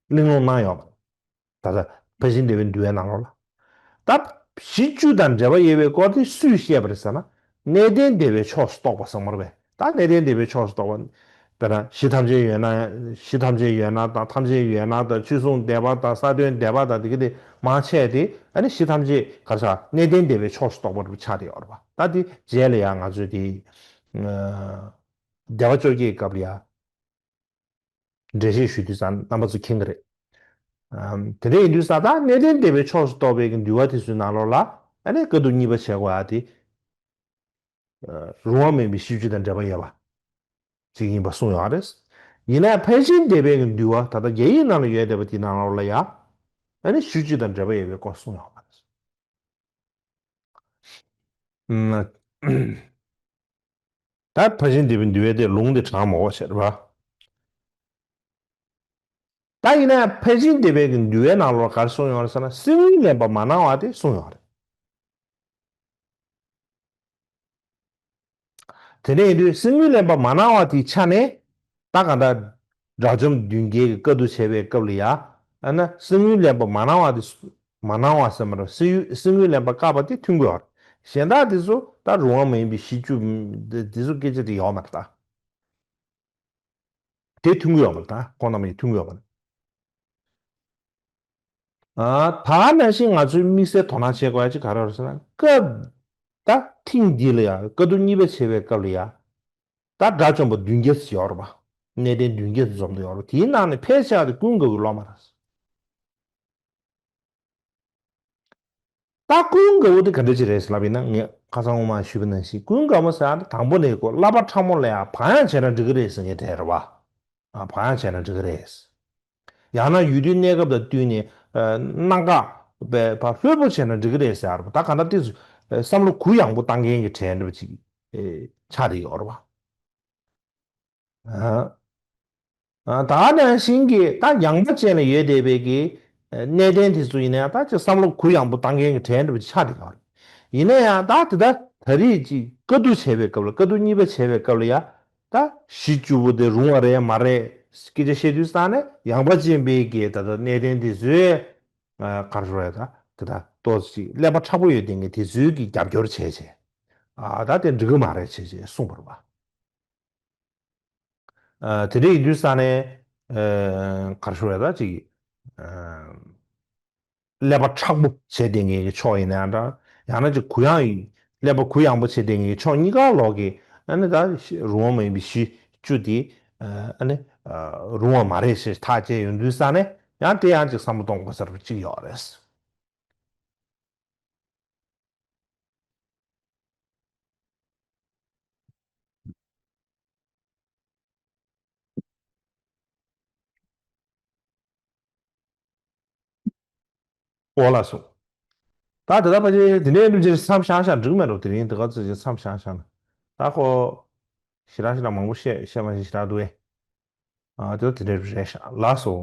གླེང་སློང་གནང་ཡོད་མ་རེད། ད་ལྟ་ཕར་ཕྱིན་བདེ་བའི་འདུལ་བའི་ནང་ལོགས་ལ། ད་གཞི་བཅུ་དང་འབྲེལ་བ་ཡོད་པའི་སྐོར་དེ་སུས་བཤད་པ་རེད་ཟེར་ན། གནས་བརྟན་བདེ་བའི་ཕྱོགས་སུ་གཏོགས་པ་ཟེར་མ་རེད་པས། ད་གནས་བརྟན་བདེ་བའི་ཕྱོགས་སུ་གཏོགས་པ། དཔེར་ན་གཞི་ཐམས་ཅད་ཡོད་ན་གཞི་ཐམས་ཅད་ཡོད་ན་དང་ཐམས་ཅད་ཡོད་ན་དང་ཆོས་སྲུང་སྡེ་པ་དང་ས་དོན་སྡེ་པ་དང་དེ་ག་དེ་མང་ཆེ་དེ་ཨ་ནི་གཞི་ཐམས་ཅད་ག་རེ་ཟེར་གནས་བརྟན་བདེ་བའི་ཕྱོགས་སུ་གཏོགས་པ་རུ་ཆགས་བསྡད་ཡོད་རེད་པ། ད་དེ་རྗེས་ལ་ཡང་ང་ཚོས་དེ་སྡེ་པ་བཅོ་བརྒྱད་ཀྱི་སྐབས་ལ་ཡང་འགྲེལ་བཤད་ཞུ་དུས་ཙང་རྣམ་པ་ཚོ་མཁྱེན་གྱི་རེད། ཨམ། དེ་འདྲ་ཡིན་དུས་ཙང་ད་གནས་བརྟན་བདེ་བའི་ཕྱོགས་སུ་གཏོགས་པའི་གི་འདུལ་བ་དེ་ཚོའི་ནང་ལོགས་ལ་ཨ་ནི་བཀའ་བསྡུ་གཉིས་པ་བྱེད་དགོས་ཡ་དེ། ཨ། རུང་བ་མིན་པའི་གཞི་བཅུ་དང་འབྲེལ་བ་ཡོད་པ་ཅིག་ཡིན་པ་གསུངས་ཡོད་རེད། ཡིན་ནའི་ཕལ་ཆེར་འདས་པའི་གི་འདུལ་བ་ད་ལྟ་རྒྱ་ཡིག་ནང་ལ་ཡོད་བསྡད་པ་དེའི་ནང་ལོགས་ལ་ཡ་ཨ་ནི་གཞི་བཅུ་དང་འབྲེལ་བ་ཡོད་པའི་སྐོར་གསུངས་ཡོད་རེད། ད་ཕར་ཕྱིན་བདེ་བའི་འདུལ་བའི་དེ་ལུང་དེ་དྲངས་མ་འོ་ཟེར་བ། ད་ཡིན་ན་ཕར་ཕྱིན་བདེ་བའི་གི་འདུལ་བའི་ནང་ལོགས་ག་རེ་གསུངས་ཡོད་རེད་ཟེར་ན་སེམས་ལེན་པ་མ་གནང་བ་དེ་གསུངས་ཡོད་རེད། དེ་ནས་ཡིན་དུས་སེམས་ལེན་པ་མ་གནང་བ་དེའི་ཆ་ནས་ ད་གང་ལྟར་དགྲ་བཅོམ་མདུན་བསྐྱེད་ཀྱི་བཀའ་བསྡུ་བྱས་པའི་སྐབས་ལ་ཡ། ཨ་ན་གསེར་དངུལ་ལེན་པ་མ་གནང་བ་དེ་མ་གནང་བ་ཟེར་མ་རེད། གསེར་གསེར་དངུལ་ལེན་པ་བཀག་པ་དེ་མཐུན་དགོས་པ་རེད། གཞན་དག་དེ་ཚོ་ད་རུང་བ་མ་ཡིན་པའི་གཞི་བཅུ་དེ་ཚོ་སྐད་ཆ་དེ་ཡོད་མ་རེད་ད། དེ་མཐུན་གྱི་ཡོད་མ་རེད་ད། ཁོང་རྣམ་པ་གཉིས་མཐུན་གྱི་ཡོད་མ་རེད། ཨ། ད་ནང་བཞིན་ང་ཚོའི་དམིགས་བསལ་དོ་སྣང་བྱེད་དགོས་ཡ་ཅིག་ག་རེ་རེད་ཟེར་ན། སྐབས་ད་ཐེངས་འདི་ལ་ཡ་བཀའ་བསྡུ་གཉིས་པ་བྱེད་པའི་སྐབས་ལ་ཡ། ད་དགྲ་བཅོམ་པ་བདུན་བརྒྱ་ཙམ་ཡོད་རེད་པ། གནས་བརྟན་བདུན་བརྒྱ་ཙམ་འཛོམས་འདུག་ཡོད་རེད། དེའི་ནང་ནས་ཕལ་ཆེ་བ་དེ་ཀུན་དགའ་བོའི་སློབ་མ་རེད། ད་ཀུན་དགའ་བོ་དེ་ག་འདྲ་ཅིག་རེད་ཟེར་ལབ་ཡིན་ན། ངས་ཁ་སང་སྔོན་མ་ཞུས་པ་ནང་བཞིན། ཀུན་དགའ་བོ་ཟེར་ཡ་དེ་དང་པོ་ནས་ཁོ་བསླབ་པ་ཕྲ་མོ་ལ་ཡང་བག་ཡངས་བྱས་ན་འགྲིག་གི་རེད་ཟེར་མཁན་དེ་རེད་པ། ཨ། བག་ཡངས་བྱས་ན་འགྲིག་གི་རེད། ཡང་ན་ཡུལ་དུས་གནས་སྐབས་དང་བསྟུན་ནས། ཨ། གནད་འགག་པའི་བར་ལྷོད་པོ་བྱས་ན་འགྲིག་གི་རེད་ཟེར་ཡ་རེད་པ། ད་གང་ལྟར་དེ་བསམ་བློ་གུ་ཡངས་པོ་བཏང་མཁན་གྱི་གྲས་འདྲ་པོ་ཅིག་ཨེ། ཆགས་བསྡད་ཡོད་རེད་པ། ཨ། ཨ། ད་ནང་བཞིན་གྱི་ད་ཡངས་པ་ཅན་ལ་ཡོད་བསྡད་པའི་གི་གནས་བརྟན་དེ་ཚོ་ཡིན་ན་ཡང་། ད་ཅིག་བསམ་བློ་གུ་ཡངས་པོ་བཏང་མཁན་གྱི་གྲས་འདྲ་པོ་ཆགས་བསྡད་ཡོད་རེད། ཡིན་ན་ཡང་ད་དེ་ད་ད་རེས་ཅིག་བཀའ་བསྡུ་བྱས་པའི་སྐབས་ལ། བཀའ་བསྡུ་གཉིས་པ་བྱས་པའི་སྐབས་ལ་ཡ། ད་གཞི་བཅུ་པོ་དེ་རུང་བ་རེད་མ་རེད་སྐད་ཆ་བཤད་དུས་ཙང་ནས། ཡངས་པ་ཅན་པའི་གི་ད་ལྟ་གནས་བརྟན་དེ་ཚོས། ཨ། ག་རེ་ཟེར་དགོས་རེད། ད་དེ་ད་ཏོག་ཙམ་ཀླད་པ་མཁྲེགས་པོ་ཡོད་བསྡད་མཁན་དེ་ཚོས་ཀྱིས་རྒྱབ་སྐྱོར་བྱས་བྱས། ཨ། ད་དེ་འགྲིག་གི་མ་རེད་བྱས་བྱས་གསུངས་པ་རེད་པ། ཨ། དེ་འདྲ་ཡིན་དུས་ཙང་ནས། ཨ། ག་རེ་ཟེར་དགོས་རེད། ད་ཅིག་ཨ། ཀླད་པ་མཁྲེགས་པོ་བྱས་བསྡད་མཁན་གྱི་ཕྱོགས་ཡིན་ན་ཡང་འདྲ། ཡང་ན་ཅིག་གུ་ཡངས། ཀླད་པ་གུ་ཡངས་པོ་བྱས་བསྡད་མཁན་གྱི་ཕྱོགས་གཉིས་ཀ་ལོག་གིས། ཨ་ནི་ད་རུང་བ་མ་ཡིན་པའི་གཞི་བཅུ་དེ། ཨ་ནི་རུང་བ་མ་རེད་ཞེས་ཐག་བཅད་ཡོང་དུས་ཙང་ནས། ཡང་དེ་ཡང་ཅིག་བསམ་བློ་གཏོང་དགོས་ས་རུ་ཅིག་ཡོད་རེད། འོ་ལགས་སོ། ད་དེ་ད་ཕལ་ཆེར་དེ་འདྲའི་སྒྲུབ་བྱེད་མཚམས་བཞག་བཞག་འགྲིག་མེད་འགྲོ། དེ་རིང་དེ་ག་ཚོད་ཅིག་མཚམས་བཞག་བཞག་ན། ད་ཁོ་ཞེ་དྲག་ཞེ་དྲག་མང་པོ་བཤད་བཤད་མ་ཤེས་ཞེ་དྲག་འདུག་ཨེ། ཨ། དེ་དེ་འདྲའི་རེད་ཤག། ལགས་སོ།